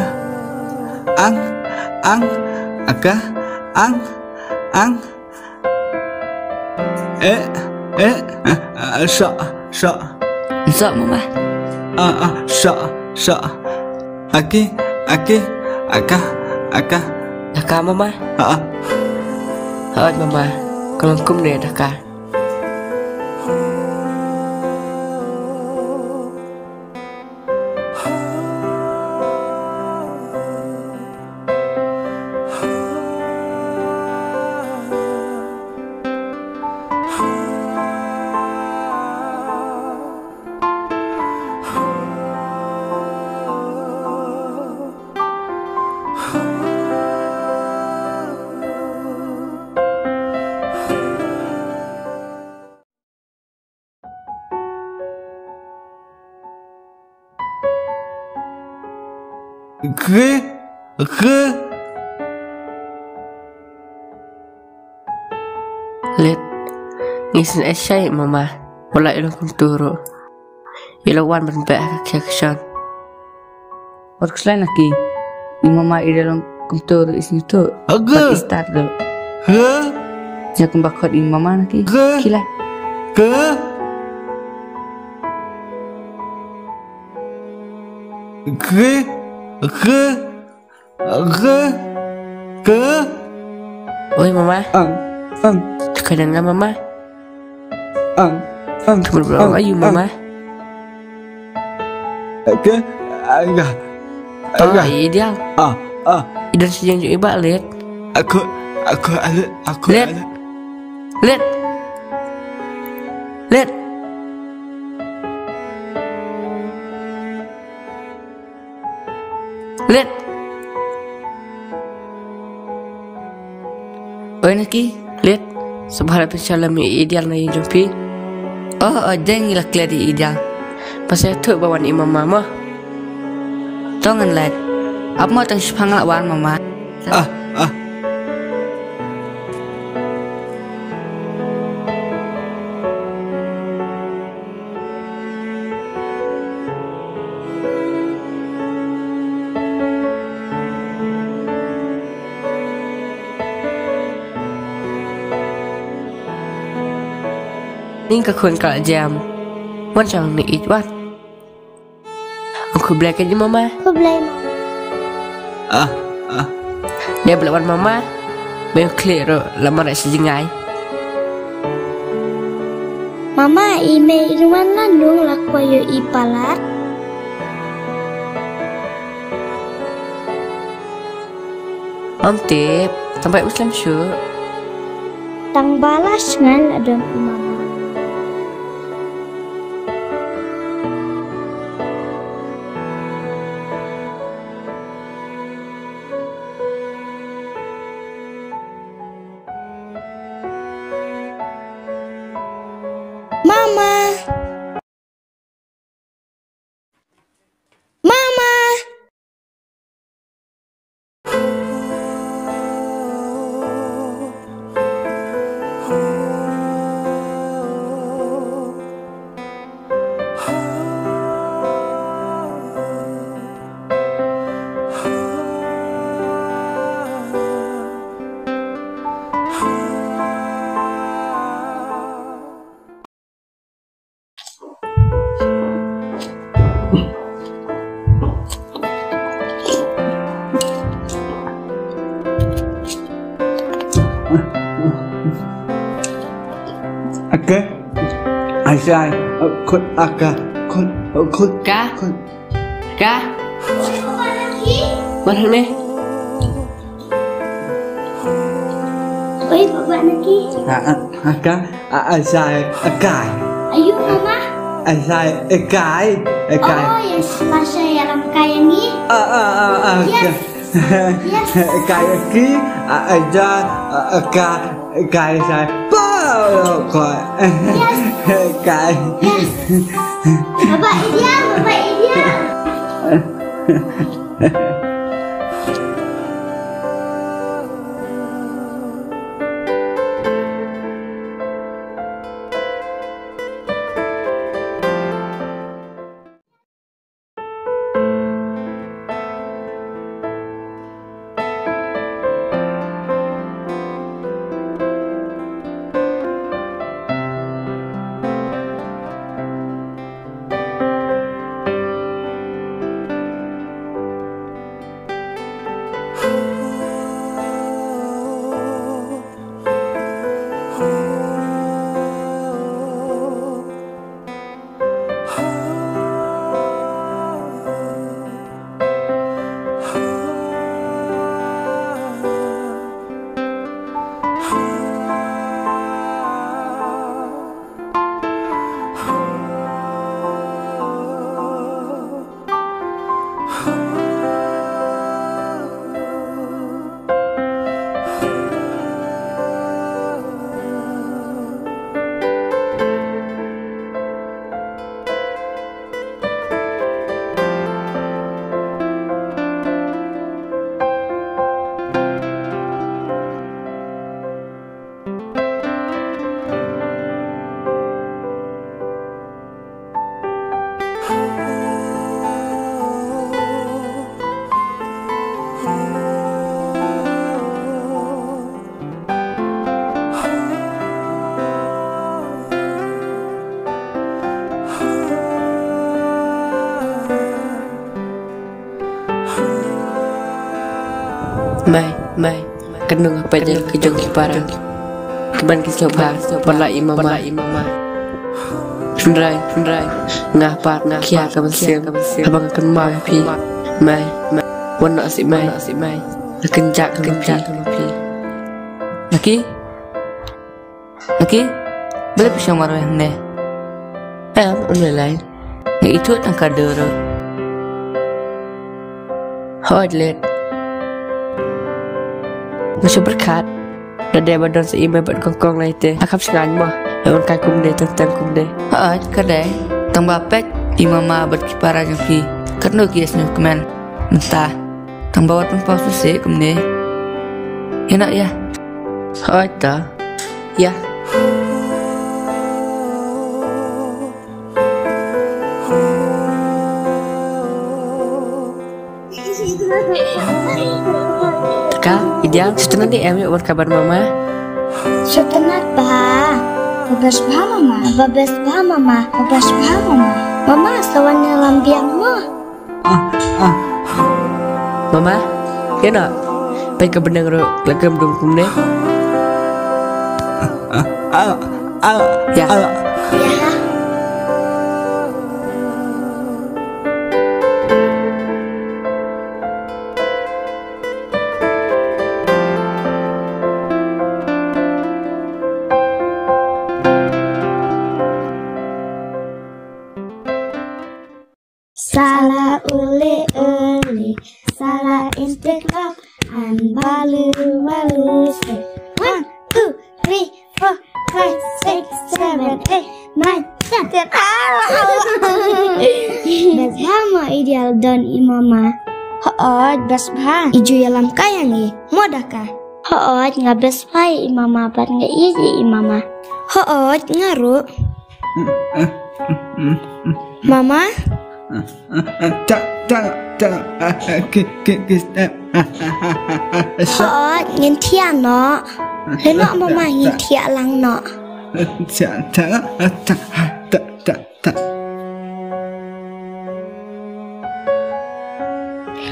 Ang. Ang. Aka. Ang. Ang. Eh. Eh. Ah, ah, sha. Sha. Sha, mama. Ah, ah, sha. Sha. Aki. Aki. Aka. Aka. Aka, mama. Ah, ah. Hooid, mama. Ka long kumne da ka. Ghe, ghe. Let, ngi sngewsih ïa mama, wat la i long kumtu ruh. I la wan ban beh ha ka khia ka shan. Wat khuslai na ki. I mama i la long kumtu ruh i sngewthuh. Aka. Bad i stad ruh. Aka. Ïa kumba khot i mama na ki. Aka. Khie lai. Aka. Aka. Aka. Aka. Aka. Oi, mama. Ang. Ang. Te kane nga, mama. Ang. Ang. Te mut ba ang. Ayu, mama. Aka. Aka. Aka. Ah, i Dial. Ah, ah. I don shi jingïaroh i Bah Let. Aku, aku, aku, aku. Let. Let. Let. Let. Oi, na ki, Let. Sngewbha la pynshlur ïa i Dial na ïing jong phi. Oh, oh, dang ngi la klet ïa i Dial. Ba sngewthuh ba wan i mama mo. To ngan leit. Ap mo, tang shipang la wan mama. Ah, ah. Ning ka khun ka la jem. Wan shong ni ïeit wan. Khublei ka jong mama. Khublei mama. Ah, ah. Ïa ba la wan mama. Me khlieh ruh la mareh shi jngai. Mama, i mei i wan lano, la kwah ïoh i palat. Ym tip, tang ba u slem shuh. Tang ba la sngewbha la don i mama. Mama. Mama. Aka, ai sai, khut aka, khut, khut, ka, khut. Ka. Wan hangne. Oi, baba na ki. Ha, ha, ha, ka, a, a, sai, a, kai. Ayu, mama. A, sai, a, kai, a, kai. Oh, yes, masha ya ram kai ni. A, a, a, a, yes. Yes. A, kai, a, ki, a, a, ja, a, a, ka, a, kai, sai. Pa, ko. Yes. Kai. Yes. Baba Idia, baba Idia. Mei, mei, kynnoh nga peit ïa ka jong ki para. Ki ban ki sngewbha, ba la i mama. Hynrei, hynrei, nga pat nga khia ka mynsiem, haba nga kynmaw ïa phi. Mei, mei, wan noh sih mei. Nga kynjah, nga kynjah ïa phi. Lucky? Lucky? Balei phi shong marwei hangne? Em, ym lei lei. Nga ithuh tang ka dur. Hooid leit. Nga shu pyrkhat. Lada ba don sa i mei bad kong kong lai te. Nga kham shngaiñ mo. Ïa wan kai kumne tang tang kumne. Hooid ka dei. Tang ba peit i mama bad ki para jong phi. Katno ki ïasngewkmen. Mynta. Tang ba wat pynpaw shisha kumne. Ïa noh ïa. Hooid ta. Ïa. Ka, Ideal, sngewtynnat ne em ïa wan kai bad mama? Sngewtynnat bha. Ba best bha mama. Ba best bha mama. Ba best bha mama. Mama, sa wan ïalam biang mo. Mama, ïa noh. Peit ka bneng ruh la khlem dum kumne. Ïa. Sa la ule ule, sa la insteklap, an balu balu ste. One, two, three, four, five, six, seven, eight, nine, ten. Best bha mo Ideal don i mama. Hooid, best bha. I ju ïalam kai ïa ngi. Mo da ka. Hooid, nga best bha ïa i mama bad nga ïeit ïa i mama. Hooid, nga ruh. Mama? Ta, ta, ta, ki, ki, ki, eh, eh, eh, eh, eh, eh, sha. Hooid, ngin thiah noh. Leit noh mama, ngin thiah lang noh. Ta, ta, ta, ta, ta, ta.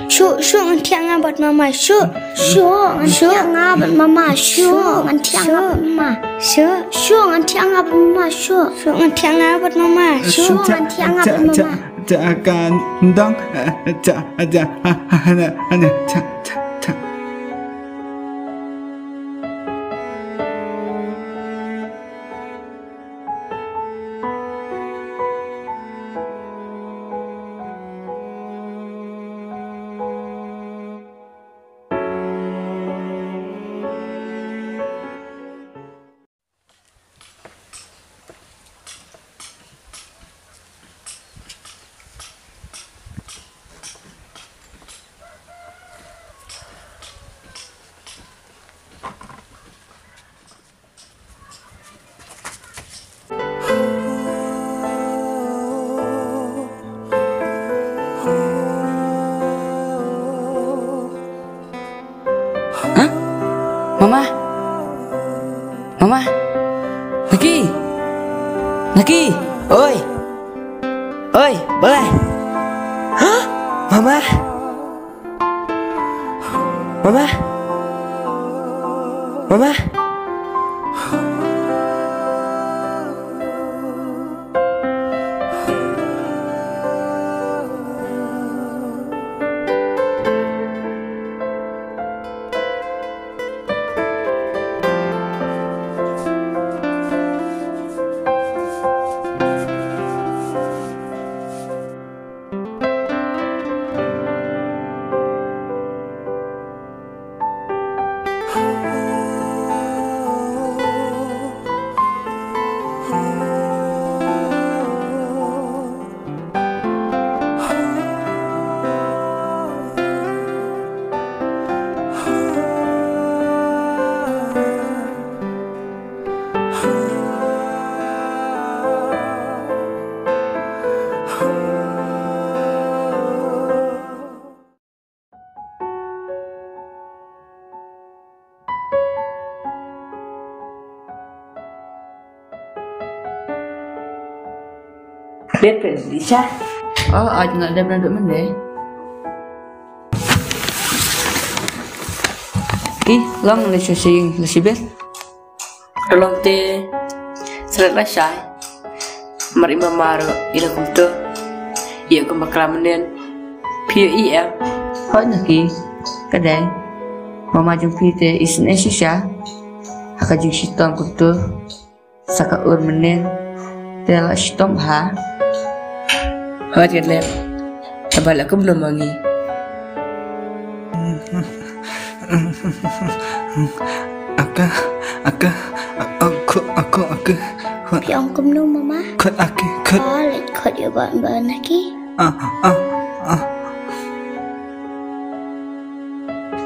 Shuh, shuh, ngan thiah nga bad mama, shuh. Shuh, ngan thiah nga bad mama, shuh, ngan thiah nga bad mama. Shuh, shuh, ngan thiah nga bad mama, shuh. Shuh, ngan thiah nga bad mama, shuh, ngan thiah nga bad mama. Te akan dong, te aja, ha, ha, ha, ha, ha, te, te, te. Hah? Mama? Mama? Naki? Naki? Oi! Oi, balei? Hah? Mama? Mama? Mama? Dep pynlisa. Oh, aid nga dep naduh mynne. Ih, long ne shu sing la shibit. Long te seret la shai. Mar i mama ruh i la kumto. Ïa kum bakla mynnin. Phi ïohi em? Hooid Naki, ka dei. Mama jong phi te isynei shisha ha ka jingshitom kumto. Sa ka ur mynnin te la shitom bha. Hooid ka dei. Taba la kumno ma ngi. Aka, aka, aku, aku, aku. Phi ong kumno mama? Khot aka, khot. Oh, leit khot ïa u Bah, Bah Naki. Ah, ah, ah.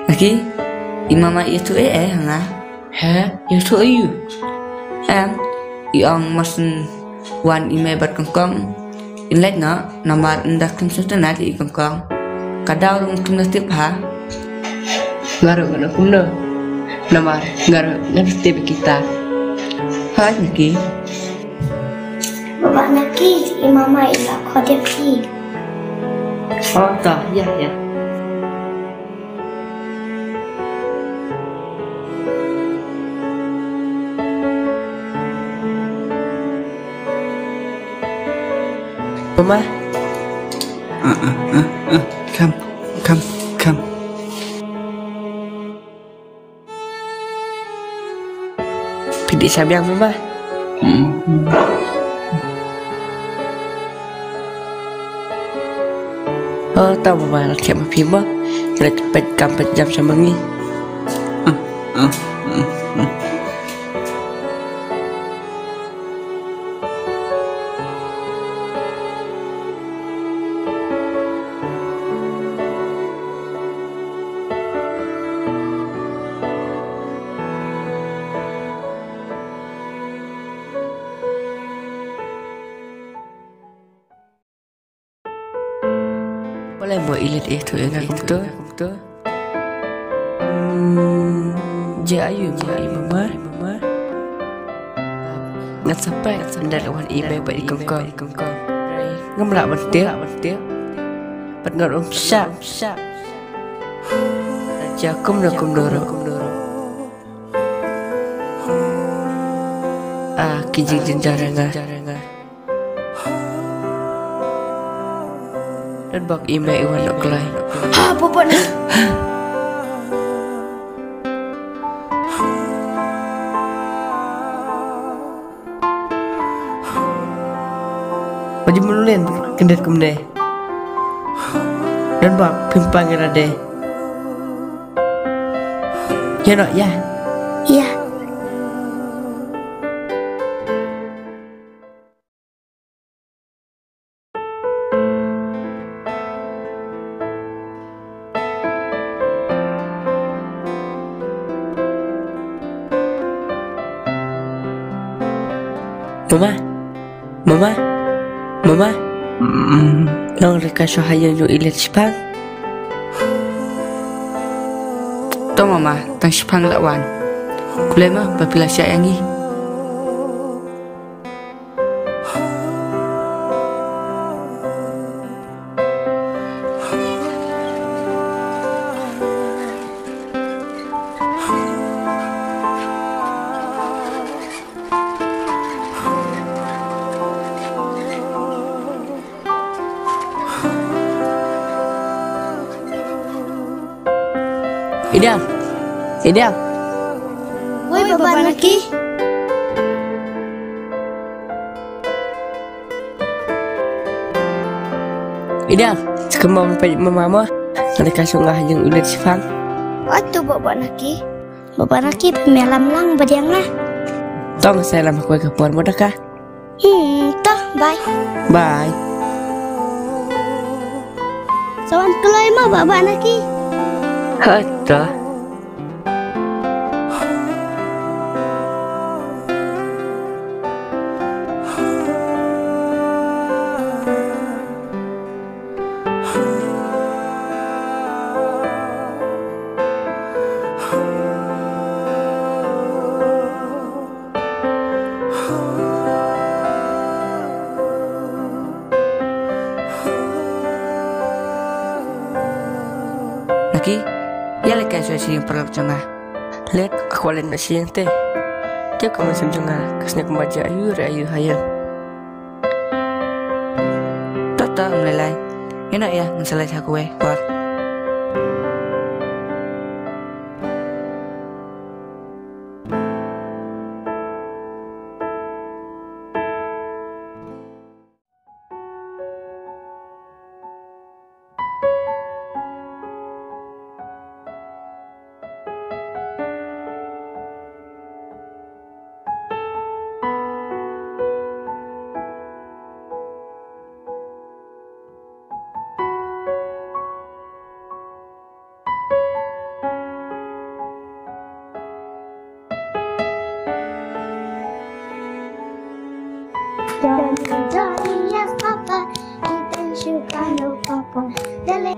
Naki, i mama ïathuh ei ei ha nga? He, ïathuh aïu? Em, i ong mar shu wan i mei bad Kongkong. In leit noh, namar ynda kim sngewtynnat ïa i Kongkong. Ka daw ruh kim da tip ha. Nga ruh ngan ong kumno. Namar nga ruh ngan da tip ïa kita. Hooid Naki. Bah Naki, i mama i la khot ïa phi. Oh, to, ïa, ïa. Mama. Ah, ah, ah, ah. Come, come, come. Phi dih sha biang, Mama. Hmm. Oh, to Mama, la thiah ma phi mo. Ki la peit kam peit jam sha ma ngi. Hmm, hmm, hmm, hmm. Balei mo i leit ïathuh ïa nga kumto? Hmm, jia aïu mo i Mama? Ngan sa peit ynda la wan i mei bad i Kongkong. Ngam lah ban tip. Bad nga ruh ym shah. Jia kumno kumno ruh. Ah, ki jingjynjar ïa nga. Don bok i mei i wan noh kloi. Ha, Bah Naki. Ba ju mlien kyndit kumne. Don bok phim pang ïa lade. Ïa noh ïa. Ïa. Mama, Mama, Mama. Mm. Long leit ka shu ha ïing jong i Leit Shipang. To Mama, tang shipang la wan. Khublei ma ba phi la shah ïa ngi. Idar. Idar. Woi, Bah Naki. Idar, skhem mo peit Mama mo. Nga dei ka shu nga ha ïing u Leit Shipang. Oi to Bah Naki. Bah Naki, phi ïalam lang ba dei nga. To nga sa ïalam ha kawei ka por mo da ka. Hmm, to, bye. Bye. Sa wan kloi mo Bah Naki. Ha to. Naki, ïa leit kai shuwa sha ïing paralok jong nga. Let, nga kwah leit noh sha ïing te. Te ka mynsiem jong nga ka sngew kumba jia aïu re aïu ha ïing. To to, ym lei lei. Ïa noh ïa, ngan sa leit ha kawei por. Darling, darling, yes, Papa. He thinks you kind of Papa. Darling.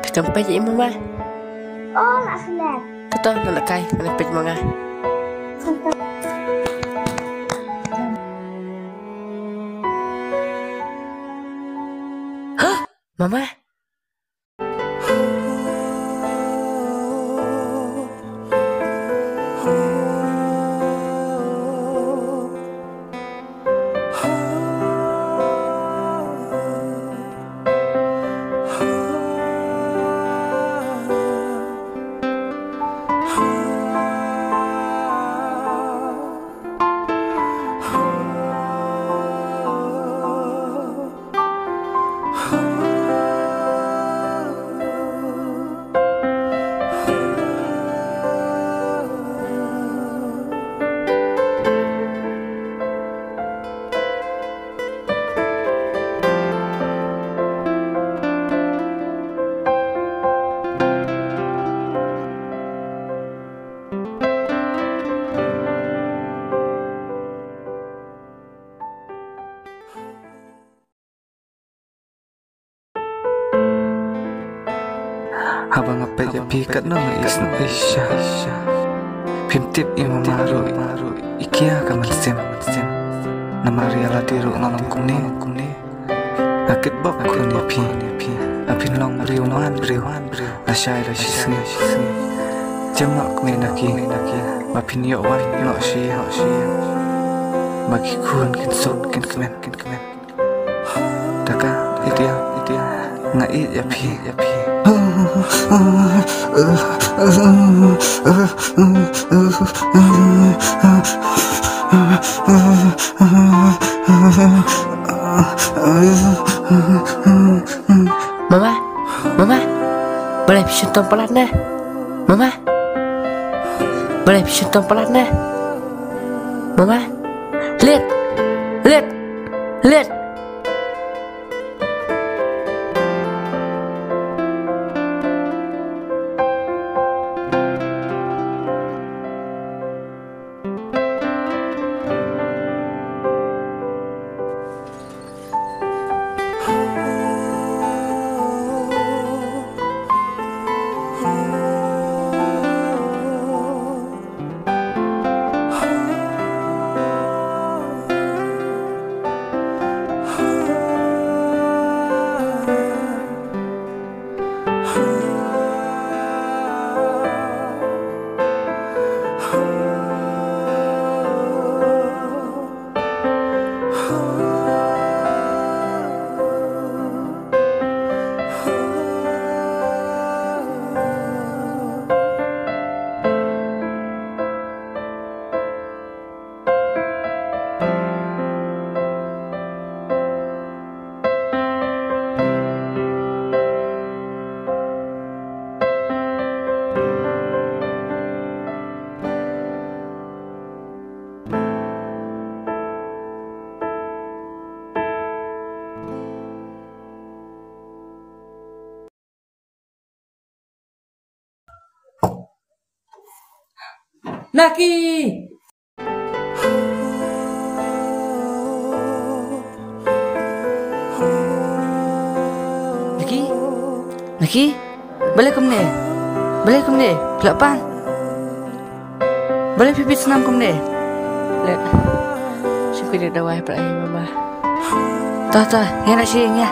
Ka jam peit ïa i mama. Oh, la slap. Ka to, ngan lehkai, ngan leh peit ma nga. Hah? Mama? Haba nga peit ïa phi katno nga ïeit shisha. Phim tip i mama ruh i kia ka mynsiem. Namar ïa lade ruh nga long kumne. Nga kitbok khun ïa phi. Ba phin long briew man briew. Lashai la shisngi. Jem noh kmie na ki. Ba phin ïoh wan noh shi ïa. Ba ki khun kin suk kin kmen. Te ka, ïeit ïa, ïeit ïa. Nga ïeit ïa phi, ïa phi. Mama, mama. Balei phi shim tong palat ne? Mama. Balei phi shim tong palat ne? Mama. Let. Let. Let. Naki! Naki? Naki? Balei kumne? Balei kumne? Phi la pang? Balei phi bit snam kumne? Let. Shim Pynleit dawai pynleit ïa i mama. Tah tah, ngan leit sha ïing ïa.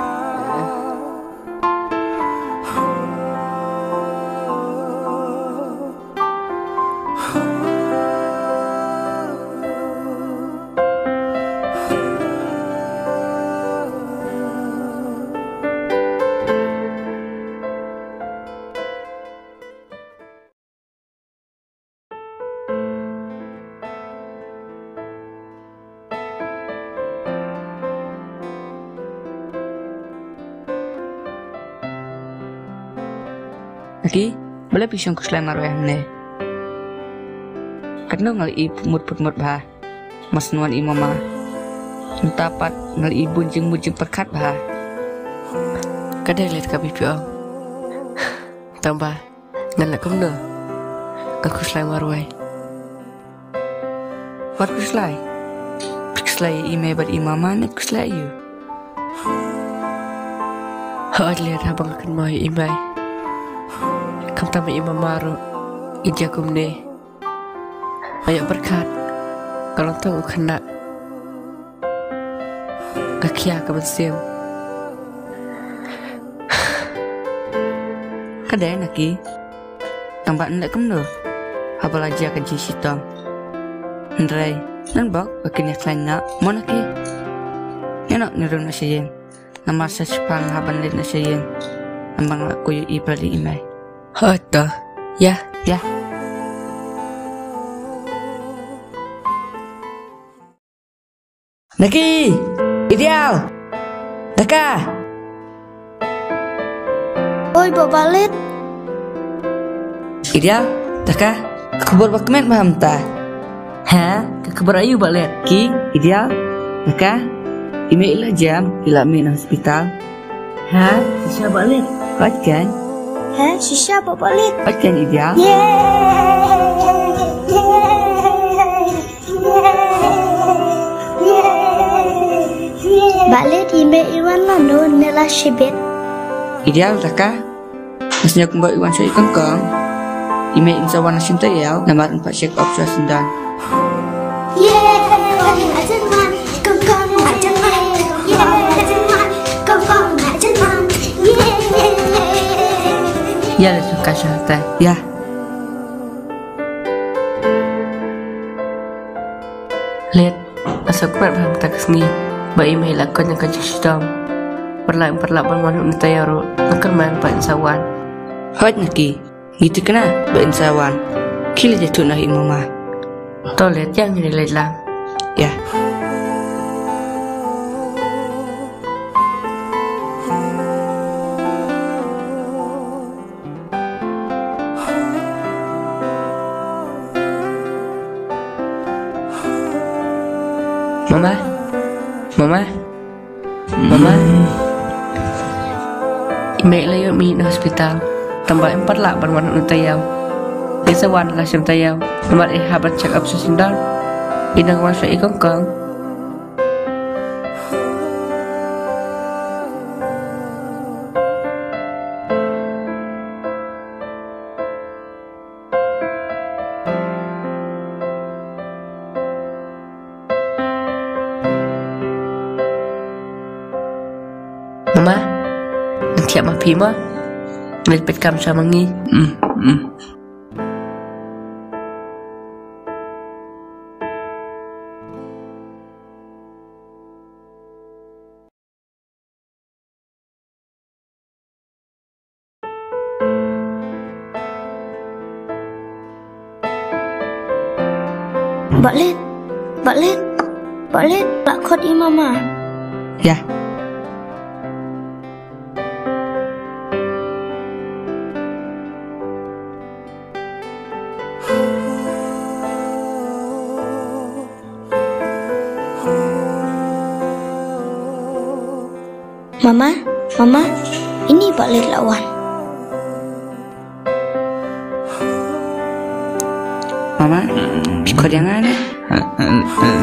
Naki, balei phi shong khuslai marwei hangne? Katno nga la ïohi putmut putmut bha. Mar shen wan i mama, mynta pat nga la ïohi bun jingmut jingpyrkhat bha. Ka dei lei kaba phi ong. Tangba ngan leh kumno? Nga khuslai marwei. Wat khuslai. Phi khuslai ïa i mei bad i mama ne khuslai ïa u? Hooid lei, haba nga kynmaw ïa i mei. Khamtam ïa i mama ruh, i jia kumne. Nga ïoh pyrkhat, ka long tang u khynnah. Nga khia ka mynsiem. Ka dei Naki. Tangba yn leh kumno haba la jia ka jingshitom? Hynrei ngan bok ba kin ïakhlaiñ noh, mo Naki? Ïa noh, ngin rung noh sha ïing. Namar sa shiphang haban leit noh sha ïing. Namar nga la ïohi palat ïa i mei. Hooid to. Ïa. Ïa. Naki! Ideal! Daka! Oi, Bah Balit. Ideal, Daka, ka khubor ba kmen ba mynta. Ha? Ka khubor aïu, Bah Let? Ki, Ideal, Daka, i mei i la jem, i la mih na hospital. Ha? Shisha, Bah Let? Hooid kan? Ha? Shisha, Bah Balit? Hooid kan, Ideal? Yay! Bah Let, i mei i wan lano ne la shibit? Ideal, Daka. Nga sngew kumba i wan sha i kongkong. I mei in sa wan la shim taïew namar in pat check up shuwa syndon. Ïa, la shu ka sha ta. Ïa. Let, nga sngewkmen bha mynta ka sngi ba i mei i la koit na ka jingshitom. Paralok, paralok ban wan na taïew ruh, nga kyrmen ba in sa wan. Hooid Naki, ngi thikna ba in sa wan. Khie leit ïathuh noh ïa i mama. To Let, ïa ngin leit lang. Ïa. Mama. Mama. Mama. I mei i la ïoh mih na hospital. Tangba im pat lah ban wan na taïew. I sa wan la shim taïew. Namar i hap ban check up sha syndon. I dang wan sha i kongkong. Mama, ngan thiah ma phi mo. Ngan peit kam sha ma ngi. Mm, mm. Bah Let, Bah Let, Bah Let, la khot i mama. Ïa. Mama, mama, ini Bah Let la wan. Mama, phi khot ïa nga ne?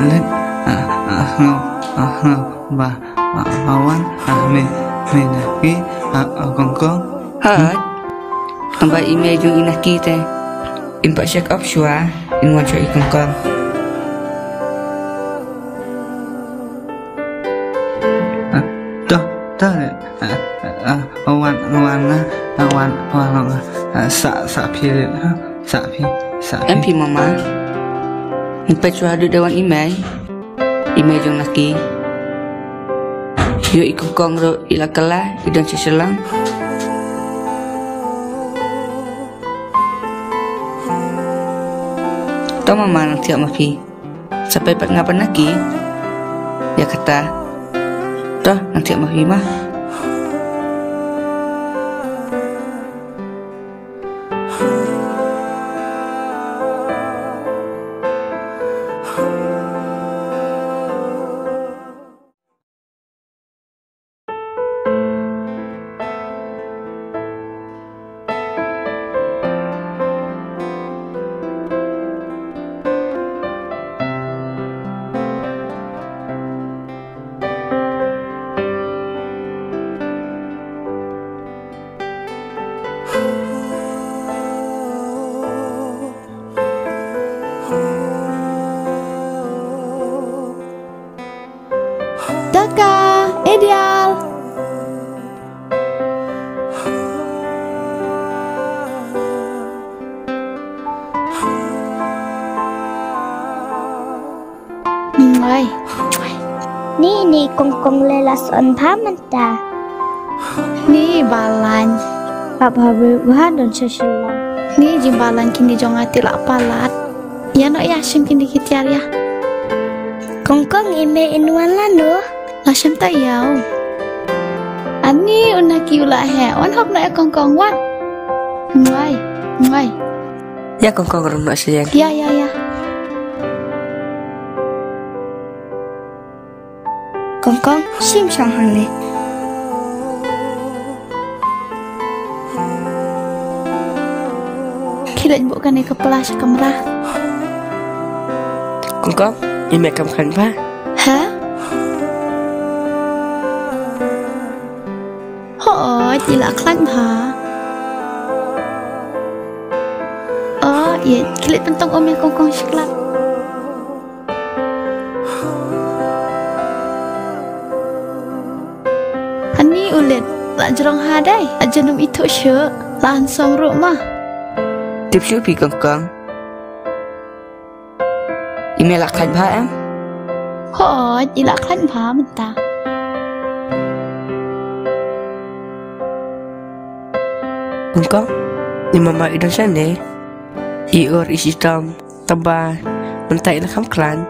Let, ah, ah, ah, ah, ba, ah, ba wan, ah, me, me na ki, ah, ah, kongkong. Hooid. Tangba i mei jong i Naki te, in pat check up shuwa, in wan sha i kongkong. Wan, wan, wan, ah, sa, sa phi, ha? Sa phi, sa phi. Em phi mama. Npe chwa du da wan i mei. I mei jong Naki. Yo i kongkong ro i la kala, i don sha Shillong. To mama nang thiah ma phi. Sa peit pat nga bad Naki. Ïa kata. To, nang thiah ma phi ma. Daka, Edial. Mwai. Ni, ni kongkong le la son pha mynta. Ni balan. Ba ba ba don sha Shillong. Ni jingbalan kine jong nga te la palat. Ïa no ïa shim kine ki tiar ïa. Kongkong i mei in wan lano. La shim ta ïa u. Ani u Naki u la heh. Wan hok no ïa kongkong wan. Mwai. Mwai. Ïa kongkong rum no sha ïa. Ïa ïa ïa. Kongkong, shim shong hangne. Khie leit buh kane ka pla sha kamra. Kongkong, i mei kam khlaiñ bha? Ha? Hooid, i la khlaiñ bha. O, ïa, khie leit pyntong um ïa kongkong shi klat. Ani u leit, la jrong ha dei, la jrong ithuh shuh, la handsome ruh ma. Tip shuh phi kongkong. I mei la khlaiñ bha em? Hooid, i la khlaiñ bha mynta. Kongkong, i mama i don shane? I ur i shitom, taba mynta i la kham khlaiñ.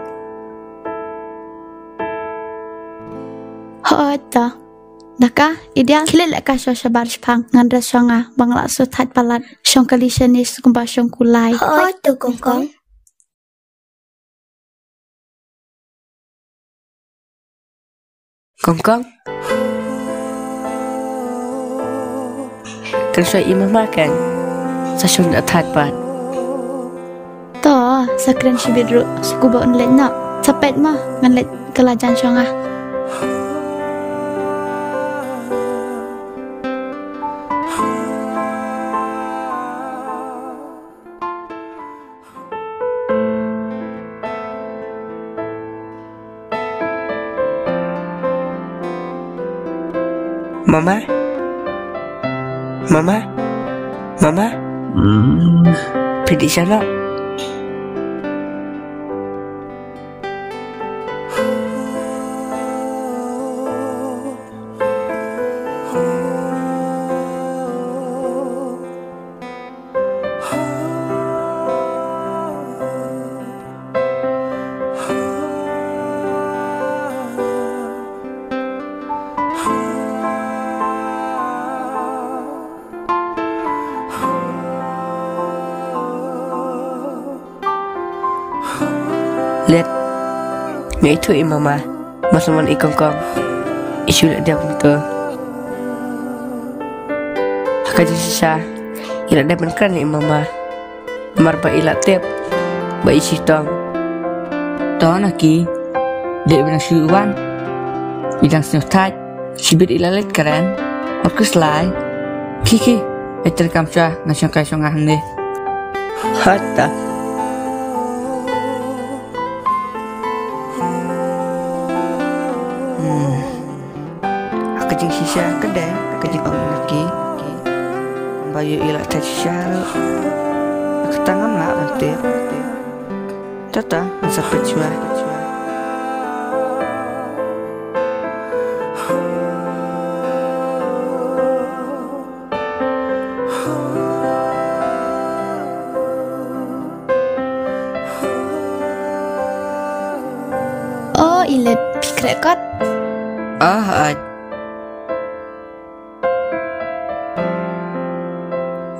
Hooid ta. Daka, Edial, khie leit leh ka shuwa shabar shipang, ngan dress shong nga, ba nga la shu thait palat, shong kali shane sngewbha shong kulai. Hooid to kongkong. Kongkong. Kan shuwa i mama kan. Sa shong da thait pat. To, sa kren shibit ruh, sngewbha un leit noh. Sa peit mo, ngan leit kylla jan shong nga. Mama? Mama? Mama? Hmm. Phi dih shano? Let. Nga ithuh i mama. Ba sumon i kongkong. I shu leh diang kumto. Ha ka jingshisha. I la dep ban kren i mama. Namar ba i la tip. Ba i shitom. To na ki. Dei ba nang shu wan. I dang sngewthait. Shibit i la leit kren. Wat khuslai. Khie khie. Ai treikam shuwa, ngan shong kai shong nga hangne. Hata. Hmm. Ha ka jingshisha ka dei, ha ka jingong na ki. Ayu ila tak syaru. Aku tangam lah bentik. Tata masa pecua. Oh, ilet pikret kot. Ah, ah.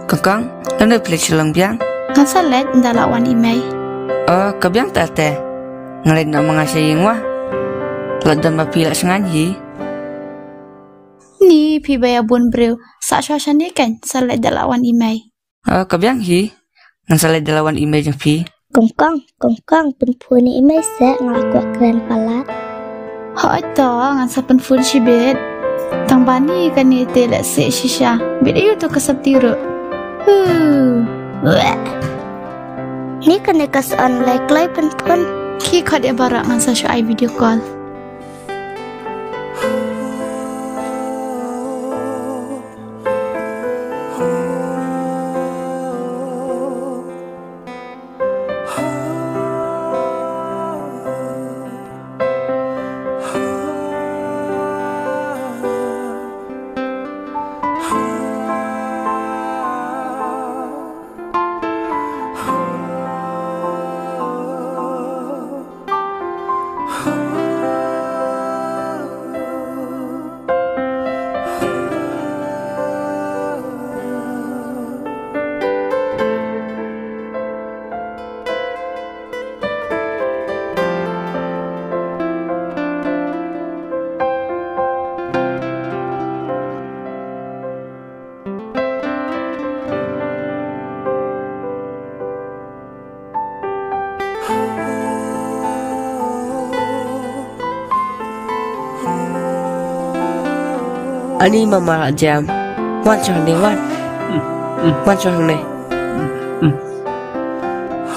Kong kong, lano phi leit sha long biang? Ngan sa leit ynda la wan i mei. Oh, ka biang ta te. Nga leit noh ma nga sha ïing wa. La don ba phi la sngan hi. Ni phi ba ïa bun briew. Sa sha sha ni kan sa leit da la wan i mei. Oh, ka biang hi. Ngan sa leit da la wan i mei jong phi. Kong kong, kong kong, pynphone i mei seh, nga la kwah kren palat. Hooid to, ngan sa pynphone shibit. Tang ba ni kane te leh seh shisha. Bit ayu to ka sap ti ruh. Huh. Weh. Ni kane ka sa on leh kloi pynphone. Ki khot ïa baroh, ngan sa shu ai video call. Ani mama la jam. Wan sha hangne, wan. Wan sha hangne.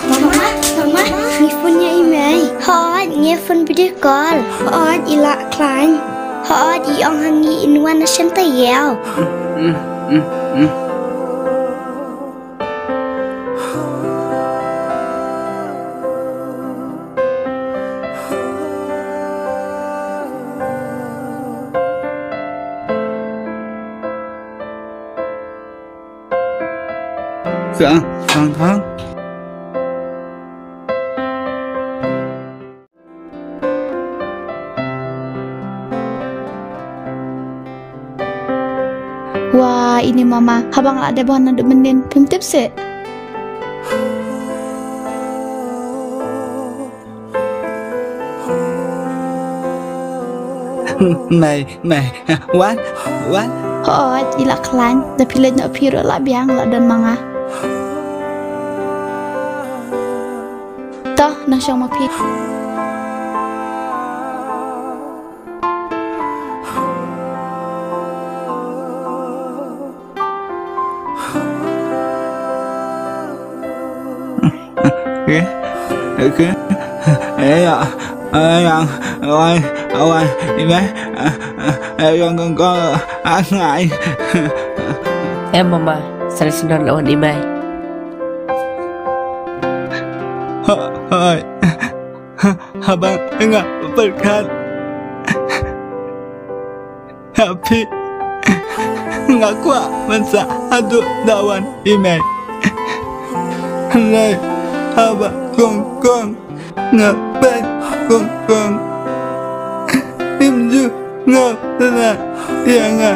Mama, mama, ngi phone ïa i mei. Hooid, ngi phone video call. Hooid, i la khlaiñ. Hooid, i ong ha ngi in wan na shen taïew. Sang, sang, sang. Wa, ini mama, haba nga la dep hon naduh mynnin, phim tip seh. Mei, mei, wan, wan. Hooid, i la khlaiñ, da phi leit noh phi ruh la biang, la don ma nga. To, nang shong ma phi. Okay. Okay. Eh, ya. Eh, yang. Wan, wan. Ini. Eh, yang kong kong. Angai. Eh, mama. Sari sendal lawan imai. Hai. Haba nga pyrkhat ïa phi, nga kwah ban sah haduh da wan i mei. Hynrei haba kong kong nga peit kong kong, im ju nga tena ïa nga.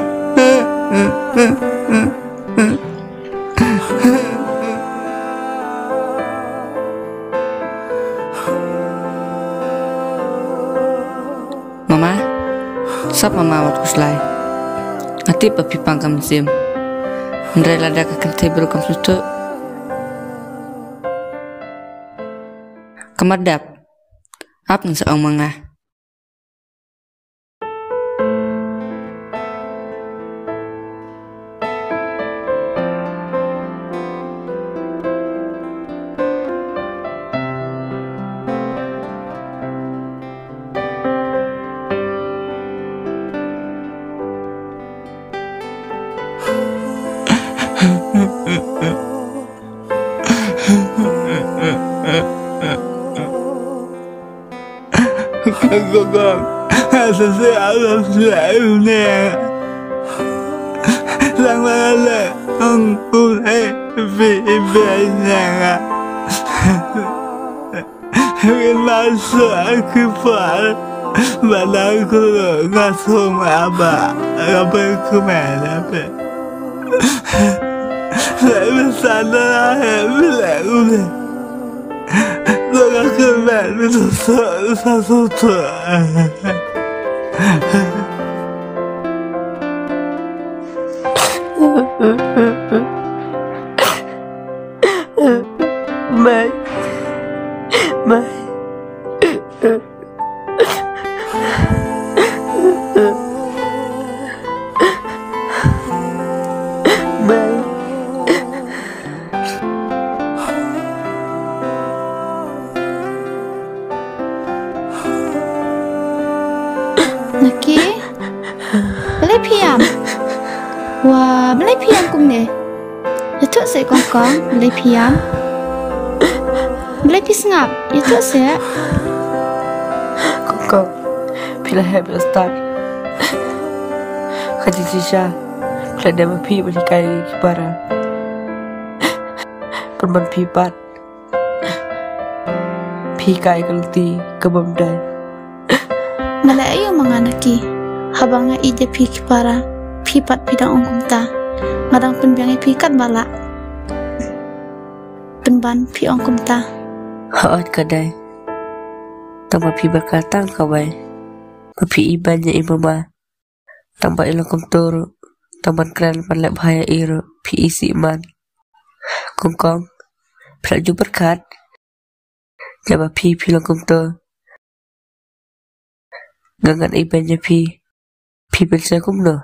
Mama, sap mama wat khuslai. Nga tip ba phi pang ka mynsiem. Hynrei lada ka kynthei briew kam sngewthuh, ka mar dap, ap ngan sa ong ma nga. Kong kong, sa shu ïa u ne. Lang lang lang, ong u ne, bi bi ne. Ngin ma shu ki par, ba dang kulu nga sum aba, aba kumela pe. Sa bi sa na he bi le u ne. Lo ka kyrmen mi to so sa so to. Mai. Mai. Mai. Naki? Balei phi ïam? Wa, balei phi ïam kumne? Ïathuh seh kong kong, balei phi ïam? Balei phi sngap? Ïathuh seh. Kong kong, phi la hep ïa u Star. Ka jingshisha phi la dem ma phi ban hikai ïa ki para. Pynban phi pat, phi hikai ka lynti ka bym dei. Nga leh aïu ma nga Naki? Haba nga ïeit ïa phi ki para, phi pat phi dang ong kumta. Nga dang pynbiang ïa phi katba lah. Pynban phi ong kumta. Hooid ka dei. Tang ba phi ba ka tang kawei. Ba phi i ban ïa i mama. Tang ba i long kumto ruh, tang ban kren ban leh bha ïa i ruh phi isih man. Kong kong, phi la ju pyrkhat ïa ba phi phi long kumto. Nga ngan i ban ïa phi, phi pynshai kumno?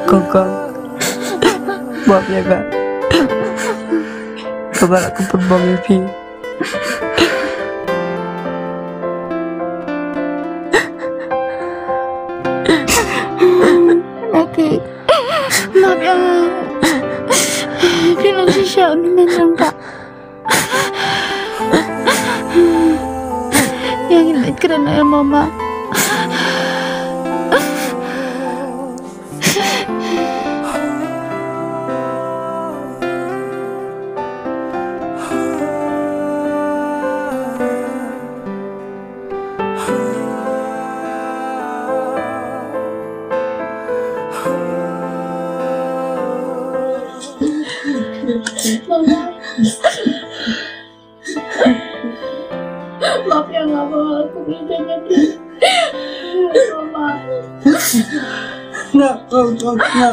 Kong kong, map ïa nga. Kaba la kynpynbong ïa phi. Naki, map ïa nga. Phi long shisha u hynmen jong ka. Ïa ngin leit kren ïa mama. Mama. Map ïa nga ba nga la khublei ïa phi. Mama. Nga, nga, nga, nga.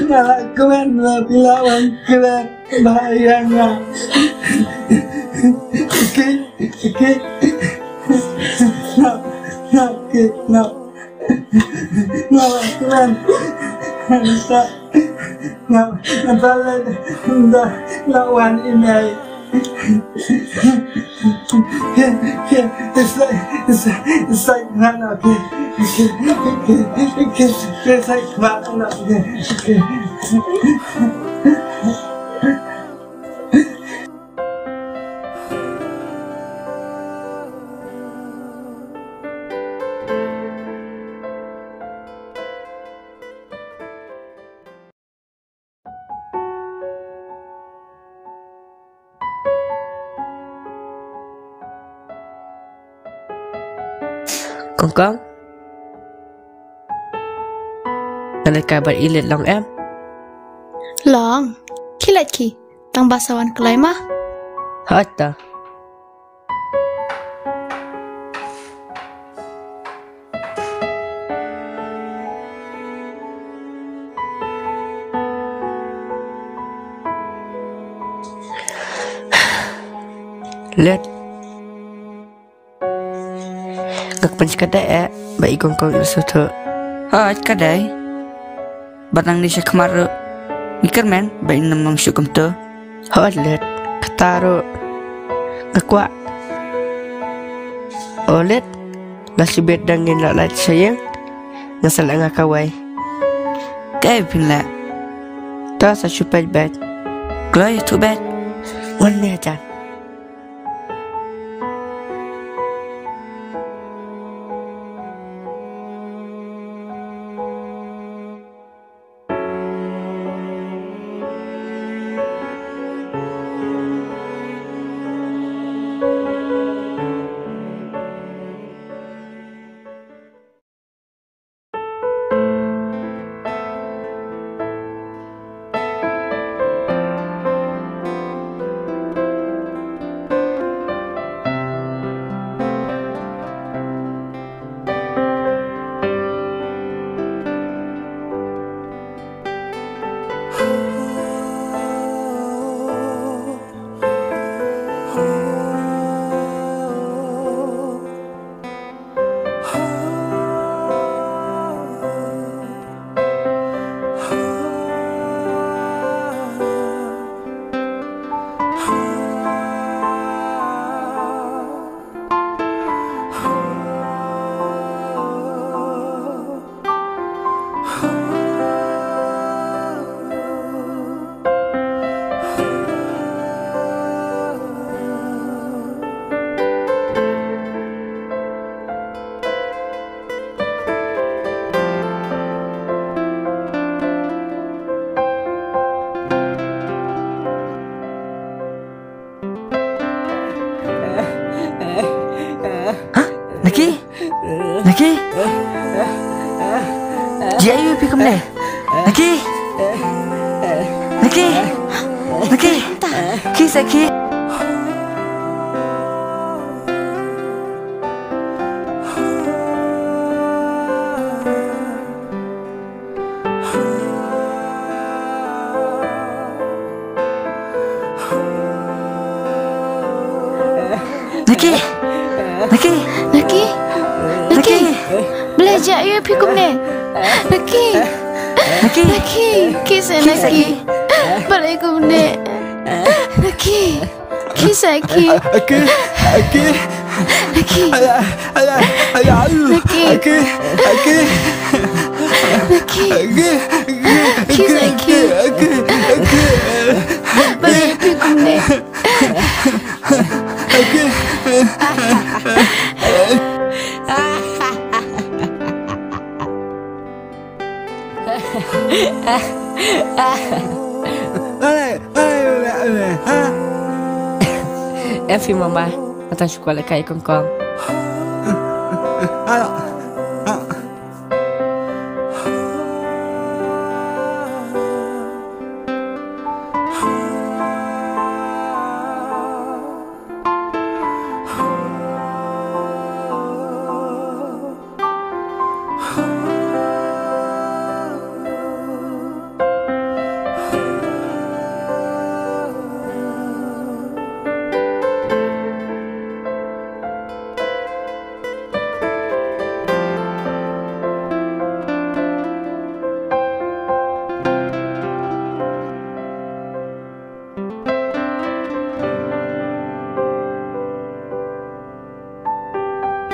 Nga la kmen ba phi la wan klet bha ïa nga. Ki, ki. Nga, nga, ki, nga. Nga la kmen. Nga, nga, nga, nga, nga wan i mei. It's like, it's like, it's like, no, no, okay. Okay, okay, okay, okay. It's like, no, no, okay. Okay. Kong kong. Nga leit kai bad i leit long em? Long. Khie leit khie. Tang ba sa wan kloi ma. Hooid ta. Lut. Nga kmen ka dei eh ba i kong kong i suthu. Hooid ka dei. Bad nangne sha khmat ruh ngi kyrmen ba in ym long shuh kumto. Hooid Lut. Kata ruh nga kwah. O Lut, la shibit dang ngin la lait sha ïing. Nga sa leh nga kawei. Kaei phin leh? To sa shu peit beit. Kloi ïathuh beit. Wan ne jan. Naki? Naki? Jia ïa phi kumne? Naki? Naki? Naki? Ki sa ki? Naki. Naki. Naki. Naki. Balei jia ïa phi kumne? Naki. Naki. Naki. Ki sa Naki. Balei kumne? Naki. Ki sa ki. Aki, aki. Aki. Ala, ala, ala, alu. Aki. Aki, aki. Aki. Aki, aki. Ki sa ki. Aki, aki. Bale pi kumne. Aki. Em phi mama, atan shu kwah lehkai kong kong.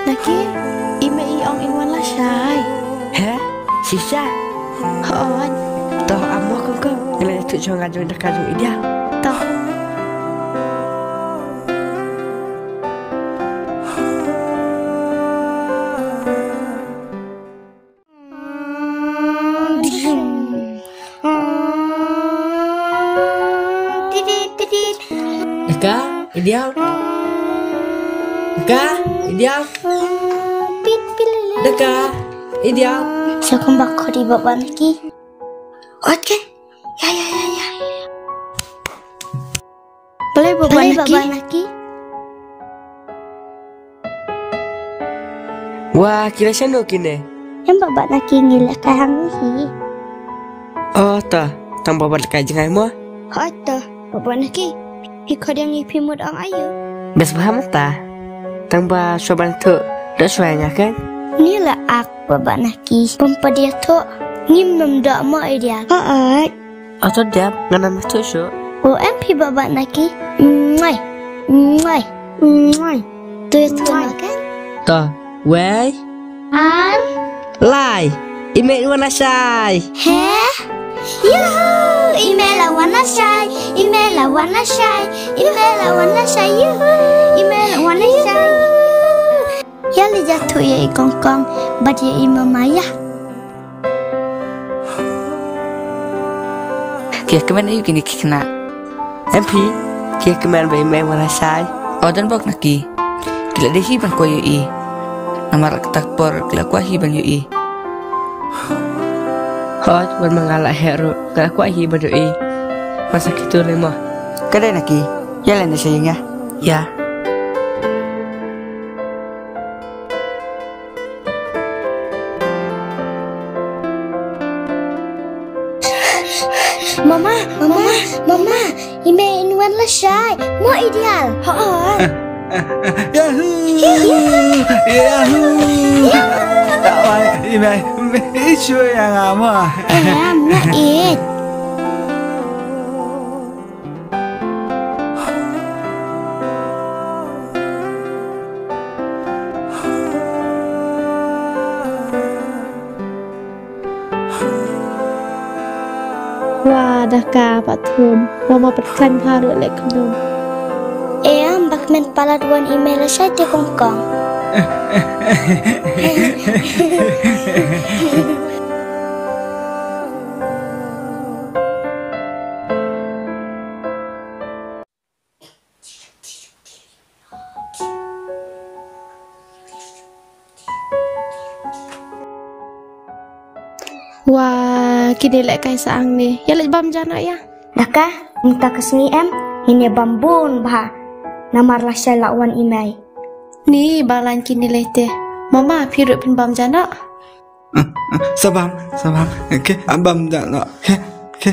Naki, i mei i ong in wan lashai. He? Shisha? Hooid. To, amo kong kong. Ngi la ïathuh jong nga jong da ka jong i Diaw. To. Daka, i Diaw. Daka, i Diaw. Daka, i Diaw. Sa kumba khot i baba Naki. Ot ke? Ya, ya, ya, ya. Balei baba Naki? Wa, ki la shano kine? Em baba Naki ngi lehkai hangne hi. Oh, to, tang baba lehkai jngai mo? Hooid to, baba Naki. Phi khot ïa ngi phi mut ong aïu? Best bha mynta. Tang ba shuwa ban thuh, doh shuwa ïa nga kan? Ni la ak ba ba na ki. Pom pa dia thuh. Ngim nam doh mo i dia. Hooid. Ato diam, nga nam thuh shuh. O em phi ba ba na ki. Mwai. Mwai. Mwai. Tu ya thuh na kan? To, wei. Ar. Lai. I mei wan lashai. He? Yuhu! I mei la wan lashai. I mei la wan lashai. I mei la wan lashai. Yuhu! I mei la wan lashai. Ïa leit ïathuh ïa i Kongkong bad ïa i mama ïa. Ki kmen aïu kine ki khynnah? Em phi, ki kmen ba i mei wan lashai. O don bok na ki. Ki la dei hi ban kwah ïohi. Namar kata ka por ki la kwah hi ban ïohi. Hooid, wat ma nga la heh ruh, nga la kwah hi ban ïohi. Masa kito lei mo. Ka dei na ki. Ïa leit na sha ïing ïa. Ïa. Mama, mama, mama, i mei in wan lashai. Mo i dial. Ho. Yahoo! Yahoo! Yahoo! I mei, i mei, i shu ïa nga mo. Em, nga it. Wa da ka pat thum, wa ma pat khlaiñ bha ruh leh khnum. Em, bak men palat wan i mei lashai te Kongkong. Wa, kine leh kai sa ang ne. Ïa leit bam ja noh ïa. Da ka, mynta ka sngi em, ngin ïa bam bun bha. Namar lashai la wan i mei. Ni, ba lain kine leh te. Mama, phi ruh phin bam ja noh. Sa bam, sa bam. Khe, bam ja noh. Khe, khe.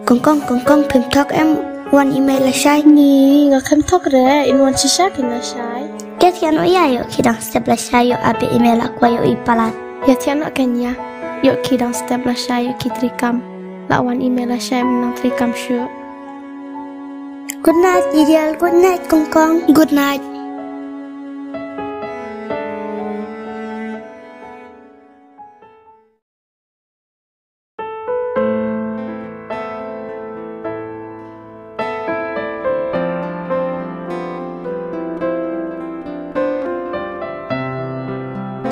Kongkong, Kongkong, phim thok em wan i mei lashai? Ni, nga khlem thok re, in wan shisha ki lashai. Te thiah noh ïa, ïoh ki dang step lashai, ïoh a beh i mei la kwah ïoh i palat. Ïa thiah noh kein ïa. Ïoh ki dang step lashai, ïoh ki treikam. La wan i mei lashai, mynta treikam shuh. Good night, Irial. Good night, Kongkong. Good night.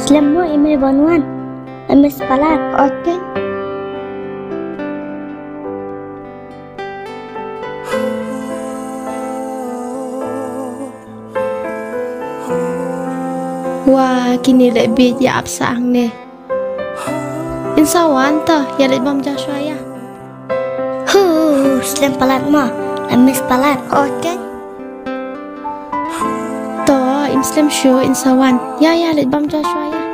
Slem mo i mei ban wan. Em mei palat. Oke. Wa, kine leh bit ïa ap sa ang ne. In sa wan to, ïa leit bam ja shuwa ïa. Hu, slem palat mo, em mei palat. Oke. To, in slem shuh, in sa wan. Ïa, ïa leit bam ja shuwa ïa.